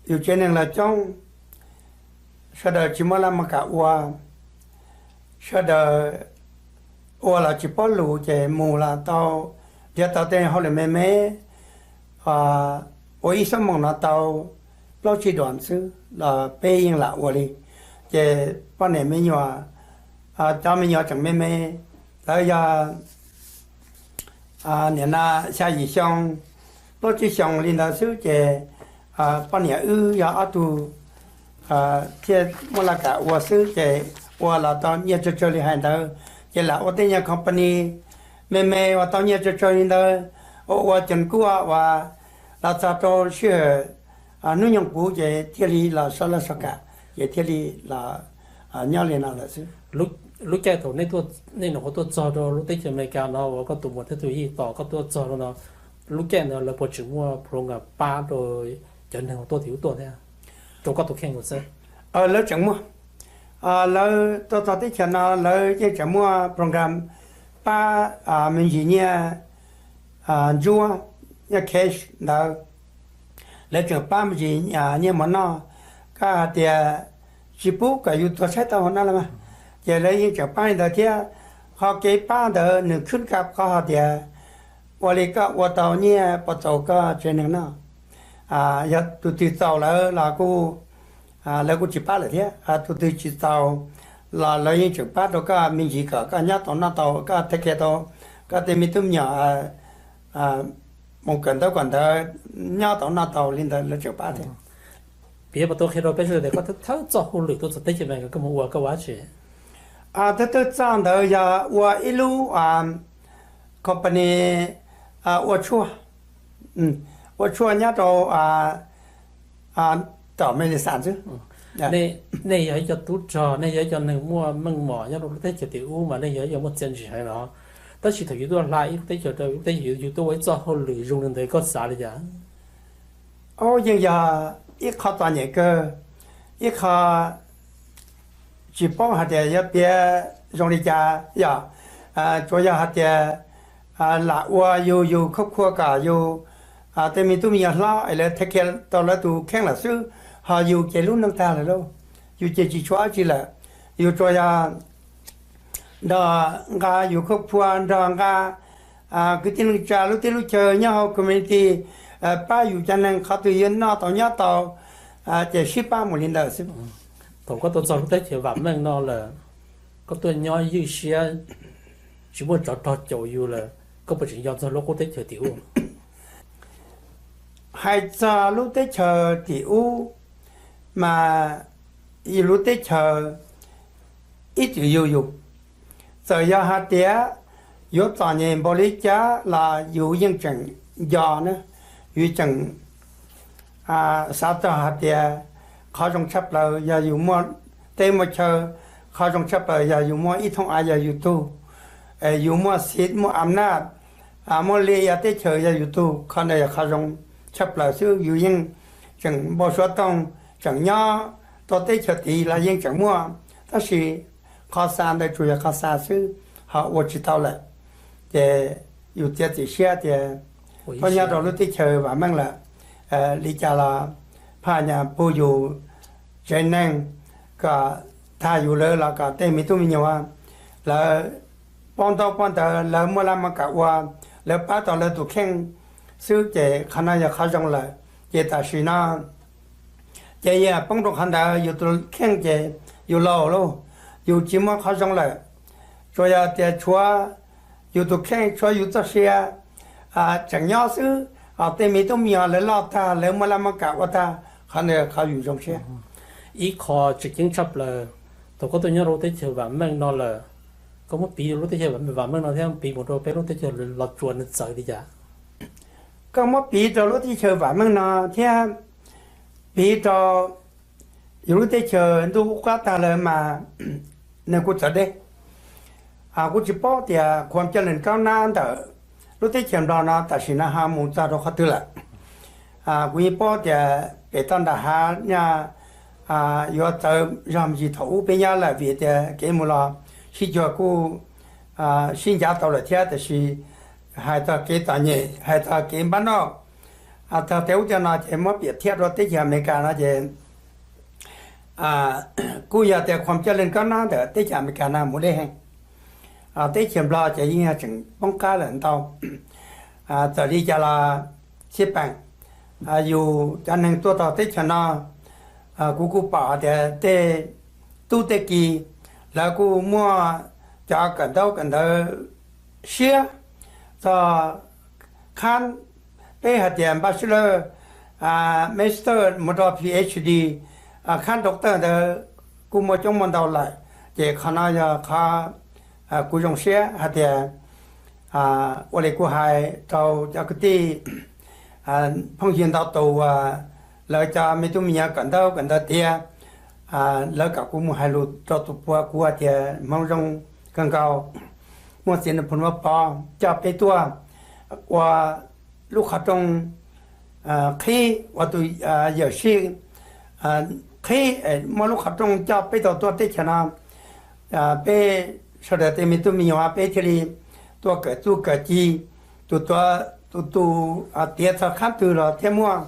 yus tsev neeg los coob, sawv daws tsis muaj laj maj kam ua, sawv daws ua los tsis paub lus ces mus los tau, nrhiav tau tej hauj lwm me me, ua ib xuab moos no tau plaub tsib dollar xwb los peb yeej lam ua li. Ces poj niam me nyuam, cov me nyuam tseem me me, lawv yog nim no xya yim xyoo, plaub tsib xyoo li ntawd xwb ces poj niam wb yog ob tug thiaj muaj laj kam ua xwb ces ua los tau nyiaj tsawg tsawg li hais ntawd, ces lam ua tej nyuag company me me uas tau nyiaj tsawg tsawg li ntawd, ua ua ces kuj ua los txog rau sij hawm hnub nyoog puv ces thiaj li los soj laj soj kam, ces thiaj li los nyob li no lawm xwb. Lub caij thaum nej nyuam qhuav tuaj txog rau lub teb chaws Amelikas no uas koj tus muam thiab tus yij tos koj tuaj txog rau no, lub caij ntawd lawv puas tseem muaj program pab rau cov neeg uas tuaj tim ub tuaj thiab, rau koj tus kheej xwb? Lawv tseem muaj. Lawv tuaj txog teb chaws no lawv yeej tseem muaj program pab me ntsis nyiaj ntsuab, nyiaj cash ntawd. Lawv tseem pab me ntsis nyiaj mov noj, koj hais tias tsis pub kom yus tuag tshaib tau hauv no los mas, ces lawv yeej tseem pab li ntawd thiab. Qhov kev pab ntawd nws khwb ka qhov hais tias ua li koj ua tau nyiaj puas txaus koj tsev neeg noj. Yog tus twg txaus lawm los kuj, lawv kuj tsis pab lawm thiab, tus twg tsis txaus los lawv yeej tseem pab rau koj me ntsis kom koj nyob tau noj tau, koj take care tau koj tej me tub me nyuam mus kawm ntawv kom ntawd nyob tau noj tau li ntawd lawv tseem pab thiab. Piav puas tau qhia rau peb sawv daws tias koj thawj txoj hauj lwm tuaj txog teb chaws Amelikas koj mus ua koj ua dab tsi? Thawj thawj txoj ntawd yog ua ib lub company ua tshuaj, ua tshuaj nyob rau tom Madison xwb. Nej yog ib co tub rog, nej yog ib co neeg muaj meej mom nyob rau lub teb chaws tim ub mas nej yog ib co muaj txiaj ntsig heev los, tab sis thaum yus tuaj hla ib lub teb chaws rau lub teb chaws yus tuaj ua ib txoj hauj lwm zoo li ntawd koj xav li cas? Yeej yog ib qho txom nyem kawg, ib qho tsis paub hais tias yuav piav zoo li cas yom. Tsuas yog hais tias lam ua yus yus khauj khua kom yus tej me tub me nyuam hlob es lawv take care tau lawv tus kheej lawm xwb, ho yus ces lub neej tag lawm lauj, yus ces tsis tshua dab tsi lawm. Yus tsuas yog nrog nqa yus khauj khua, nrog nqa kwv tij neej tsa lub teb lub chaw nyob hauv community pab yus cov neeg qhov twg yuav noj tau nyob tau, Ces sib pab mus li ntawd xwb. Thaum koj tuaj txog lub teb chaws vam meej no lawm, koj tuaj nyob ywj siab, tsis muaj tsov rog caum yus lawm, koj puas tseem nco txog lub qub teb chaws tim ub? Hais txog lub teb chaws tim ub mas, yus lub teb chaws ib txwm yug yus. Txawm yog hais tias yuav txom nyem npaum li cas los yus yeej tseem nco na, yus tseem xav txog hais tias qhov zoo tshaj plaws yog yus muaj teb muaj chaw, qhov zoo tshaj plaws yog yus muaj ib thooj av yog yus tug, yus muaj xib muaj a naj, muaj liaj ya teb chaws yog yus tug. Qhov ntawd yog qhov zoo tshaj plaws xwb, yus yeej tseem npau suav toog, tseem nyob rau teb chaws tid los yeej tseem muaj, tab sis qhov xa ntawd tsuas yog qhov xa xwb, ho ua tsis tau lawm. Ces yus txiav txim siab tias tuaj nyob rau lub teb chaws vam meej lawm, li cas los phaj nyas pug yus tsev neeg, kom tag yus lawv los kom tej me tub me nyuam lawv paub ntaub paub ntawv, lawv muaj laj muaj kam ua, lawv pab tau lawv tus kheej xwb ces qhov no yog qhov zoo lawm. Ces tam sim no ces yog poob rau qhov ntawd, yus tus kheej ces yus laus lauj, yus tsis muaj qhov zoo lawm. Tsuas yog tias tshuav yus tus kheej, tshuav yus txoj sia tseem nyob xwb, tej me tub me nyuam lawv loj tag, lawv muaj laj muaj kam ua tag, qhov ntawd qhov yus zoo siab. Ib qho tseem ceeb tshaj plaws, thaum koj tuaj nyob rau lub teb chaws vam meej no lawm, koj muab piv rau lub teb chaws vam meej no thiab piv mus rau peb lub teb chaws Los Tsuas nws txawv li cas? Koj muab piv rau lub teb chaws vam meej no thiab piv rau yus lub teb chaws ntuj qub qab tag lawm mas nws kuj txawv deb. Kuv tsis paub tias khuam coj lees kaub nab ntawm lub teb chaws Nplog no tam sim no ho mus txog rau qhov twg lawm. Kuv yeej paub tias pem toj nram hav no yuav txawv zog me ntsis thaum ub peb nyob lawm vim tias kev mus los sib cuag kuj sib ncav tau lawm thiab, tiam sis hais txog kev txom nyem, hais txog kev npab noj, txog tej ub tej no ces muab piam thiab rau teb chaws Amelikas no ces kuj yog tias khuam coj lees kaub nab ntawm teb chaws Amelikas no mus deb heev. Teb chaws Nplog ces yeej yog tseem poob qab lawm ntau. Txawm li cas los xij peem, yus cov neeg tuaj txog teb chaws no, kuv kuj pom tias tej tub tej ki lawv kuj muaj cov kawm ntaub kawm ntawv siab txog khab, peb hais tias npaj sib lawj master mus rau PhD, khab doctor ntawd kuj muaj coob muaj ntau lawm. Ces qhov no yog qhov kuv zoo siab hais tias ua li kuv hais rau cov kwv tij phooj ywg ntau tus uas lawv cov me tub me nyuam kawm ntaub kawm ntawv tiav, lawv kom kuv mus hais lus rau tus puav kuv hais tias Hmoob zoo kawg nkaus, muaj Txiv Nraug Phoo Vaj Pov coj peb tuaj ua lub qhov rooj qhib ua tus yawm sij qhib, muaj lub qhov rooj coj peb tau tuaj teb chaws no. Peb sawv daws tej me tub me nyuam peb thiaj li tuaj kawm txuj kawm ci, tus, tus, tus tiav txog khab twg los thiaj muaj.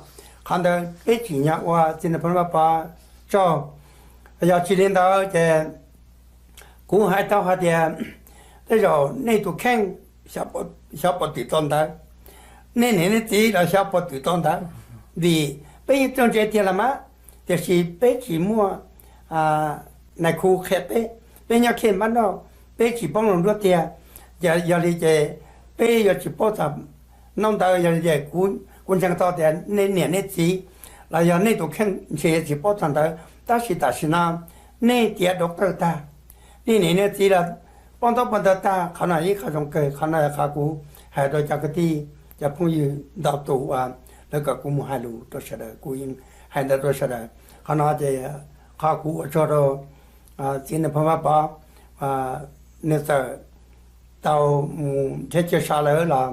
Qhov ntawd peb tsim nyog ua Txiv Nraug Phoo Vaj Pov tsaug. Yog tsis li ntawd ces kuv hais tau hais tias tej zaum nej tus kheej xyov puas twm tau ntawv, nej niam nej txiv los xyov puas twm tau ntawv, vim peb yeej txawj ntse tiag los mas, tiam sis peb tsis muaj nais khu qhia peb, peb nyob khej npab noj, peb tsis paub lus nruab tiag. Yog li ces peb yuav tsis paub txog ntaub ntawv. Yog li ces kuv ntseeg tau tias nej niam nej txiv los yog nej tus kheej ntshe yuav tsis paub txog ntawv, tab sis tam sim no nej tiav doctor tag, nej niam nej txiv los paub ntaub paub ntawv tag, qhov no ib qho zoo kawg. Qhov no qhov kuv hais rau cov kwv tij cov phooj ywg ntau tus uas lawv kom kuv mus hais lus rau sawv daws, kuv yeej hais ntawd rau sawv daws. Qhov no ces qhov kuv ua tsaug rau Txiv Nraug Phoo Vaj Pov, nws txawm tau mus nrhiav chaw so lawm los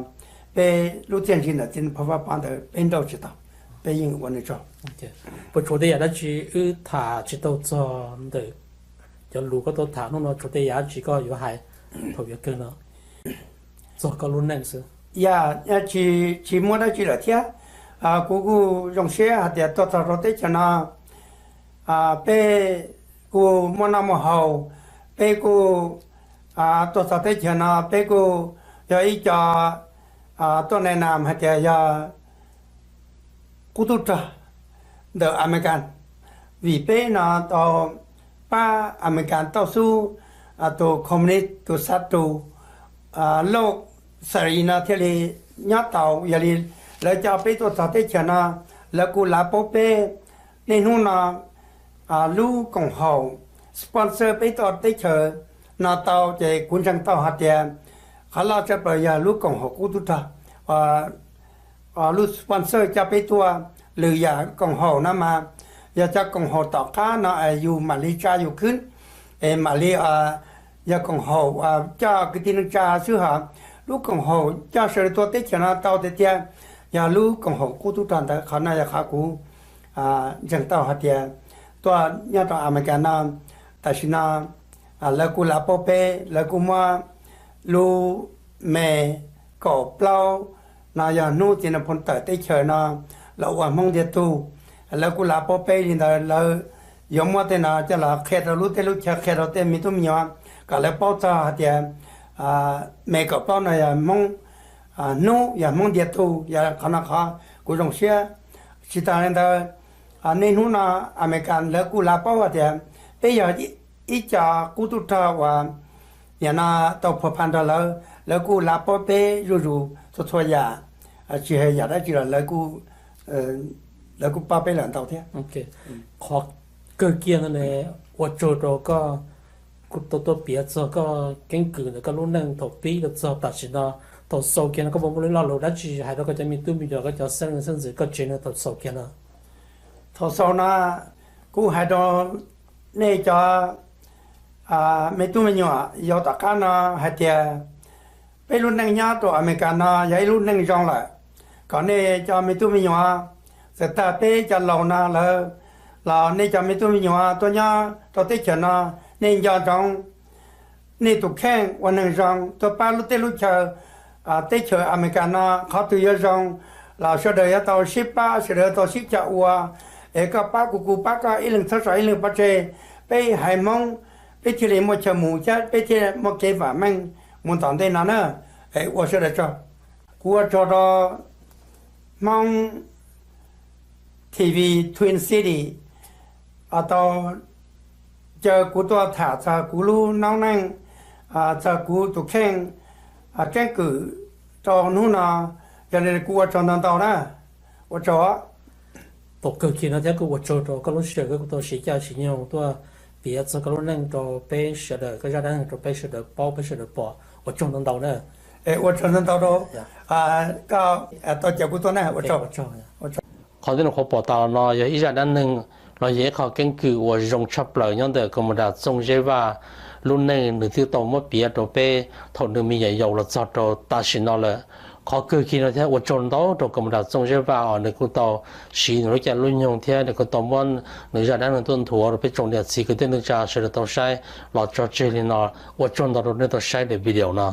peb lub txiaj ntsig ntawm Txiv Nraug Phoo Vaj Pov ntawd peb nrauj tsis tau, peb yeej ua nws tsaug. Puas tshuav tej yam dab tsi wb tham tsis tau txog ntawm cov lus koj tau tham hnub no? Tshuav tej yam dab tsi koj yuav hais thaum yuav kawg no txog koj lub neej xwb? Yog tsis muaj dab tsi lawm thiab, kuv kuj zoo siab hais tias tuaj txog rau teb chaws no, peb kuj muaj noj muaj haus, peb kuj tuaj txog teb chaws no peb kuj yog ib co tuaj nai nas hais tias yog qub tub rog, ntawm Amelikas, vim peb no tau pab Amelikas tau xub tus communist tus xab tus Lauj Xav Lis no thiaj li nyob tau. Yog li lawv coj peb tuaj txog teb chaws no, lawv kuj lav paub peb. Niaj hnub no lub koom haum sponsor peb tuaj teb chaws no tau, ces kuv ntseeg tau hais tias qhov loj tshaj plaws yog lub koom haum qub tub rog, lub sponsor coj peb tuaj. Lwm yam koom haum no mas yog cov koom haum tom qab no es yus mam li tsa yus khwb, es mam li yog koom haum coj kwv tij neej tsa xwb hos. Lub koom haum coj sawv daws tuaj teb chaws no tau tiag tiag yog lub koom haum qub tub rog ntawd. Qhov no yog qhov kuv ntseeg tau hais tias tuaj nyob rau Amelikas no, tam sim no lawv kuj lav paub peb, lawv kuj muab lub me kaum plaub no yog hnub txiv nais phoo tawm teb chaws no los ua Hmoob ntiag tug. Lawv kuj lav paub peb li ntawd, lawv yuav muab tej no coj los qhia rau lub teb lub chaw, qhia rau tej me tub me nyuam kom lawv paub txog hais tias me kaum plaub no yog Hmoob hnub, yog Hmoob ntiag tug. Yog qhov no qhov kuv zoo siab. Tsis tas li ntawd, niaj hnub no Amelikas lawv kuj lav paub hais tias peb yog ib co qub tub rog uas nim no tau phuv pha nrog lawv, lawv kuj lav paub peb zuj zus txhua txhua yam, tsis hais yam dab tsi los lawv kuj pab peb lawm ntau thiab. Qhov kawg kiag no ne, ua tsaug rau koj kuj tau tuaj piav txog koj keeb kwm ntawm koj lub neej thaum pib rau txog tam sim no. Thaum xaus kiag no koj puas muaj lub lo lus dab tsi hais rau koj cov me tub me nyuam, koj cov xeeb leej xeeb ntxwv koj tsev no thaum xaus kiag no? Thaum xaus no kuv hais rau nej cov me tub me nyuam yav tom qab no hais tias peb lub neej nyob rau Amelikas no yog ib lub neej zoo lawm, kom nej cov me tub me nyuam, txawm tag peb cov laus no lawm los nej cov me tub me nyuam tuaj nyob rau teb chaws no, nej nco ntsoov nej tus kheej ua neeg zoo tuaj pab lub teb lub chaw, teb chaws Amelikas no qhov twg yuav zoo los sawv daws yuav tau sib pab, sawv daws yuav tau sib cog ua. Es koj pab kuv, kuv pab koj, ib leeg txhob tso ib leeg pov tseg. Peb haiv Hmoob peb thiaj li muaj chaw mus thiab peb thiaj muaj kev vam meej mus tom ntej no na. Es ua sawv daws tsaug. Kuv ua tsaug rau Hmoob T V Twin City tau caw kuv tuaj tham txog kuv lub noob neej, txog kuv tus kheej keeb kwm rau hnub no. Yog li kuv ua tsaug ntau ntau na. Ua tsaug. Thaum kawg kiag no thiab kuj ua tsaug rau koj lub sij hawm koj kuj tau siv caij siv nyoog tuaj piav txog koj lub neej rau peb sawv daws, koj zaj dab neeg rau peb sawv daws paub, peb sawv daws pom. Ua tsaug ntau ntau na. Ua tsaug ntau ntau rau koj tau caw kuv tuaj na. Ua tsaug. Qhov nej nyuam qhuav pom tas los no yog ib zaj dab neeg los yog ib qho keeb kwm uas zoo tshaj plaws nyob ntawm Kaus Mos Das Txooj Zeb Vaj lub neej nws twb tau muab piav rau peb thaum nws me nyuam yaus los txog rau tam sim no lawm. Qhov kawg kiag no thiab ua tsaug ntau rau Kaus Mos Das Txooj Zeb Vaj uas nws kuj tau siv nws lub caij lub nyoog thiab nws kuj tau muab nws zaj dab neeg tuaj nthuav rau peb tsoom niam txiv kwv tij neej tsa sawv daws tau saib los tso tseg li no. Ua tsaug ntau rau nej tau saib daim video no.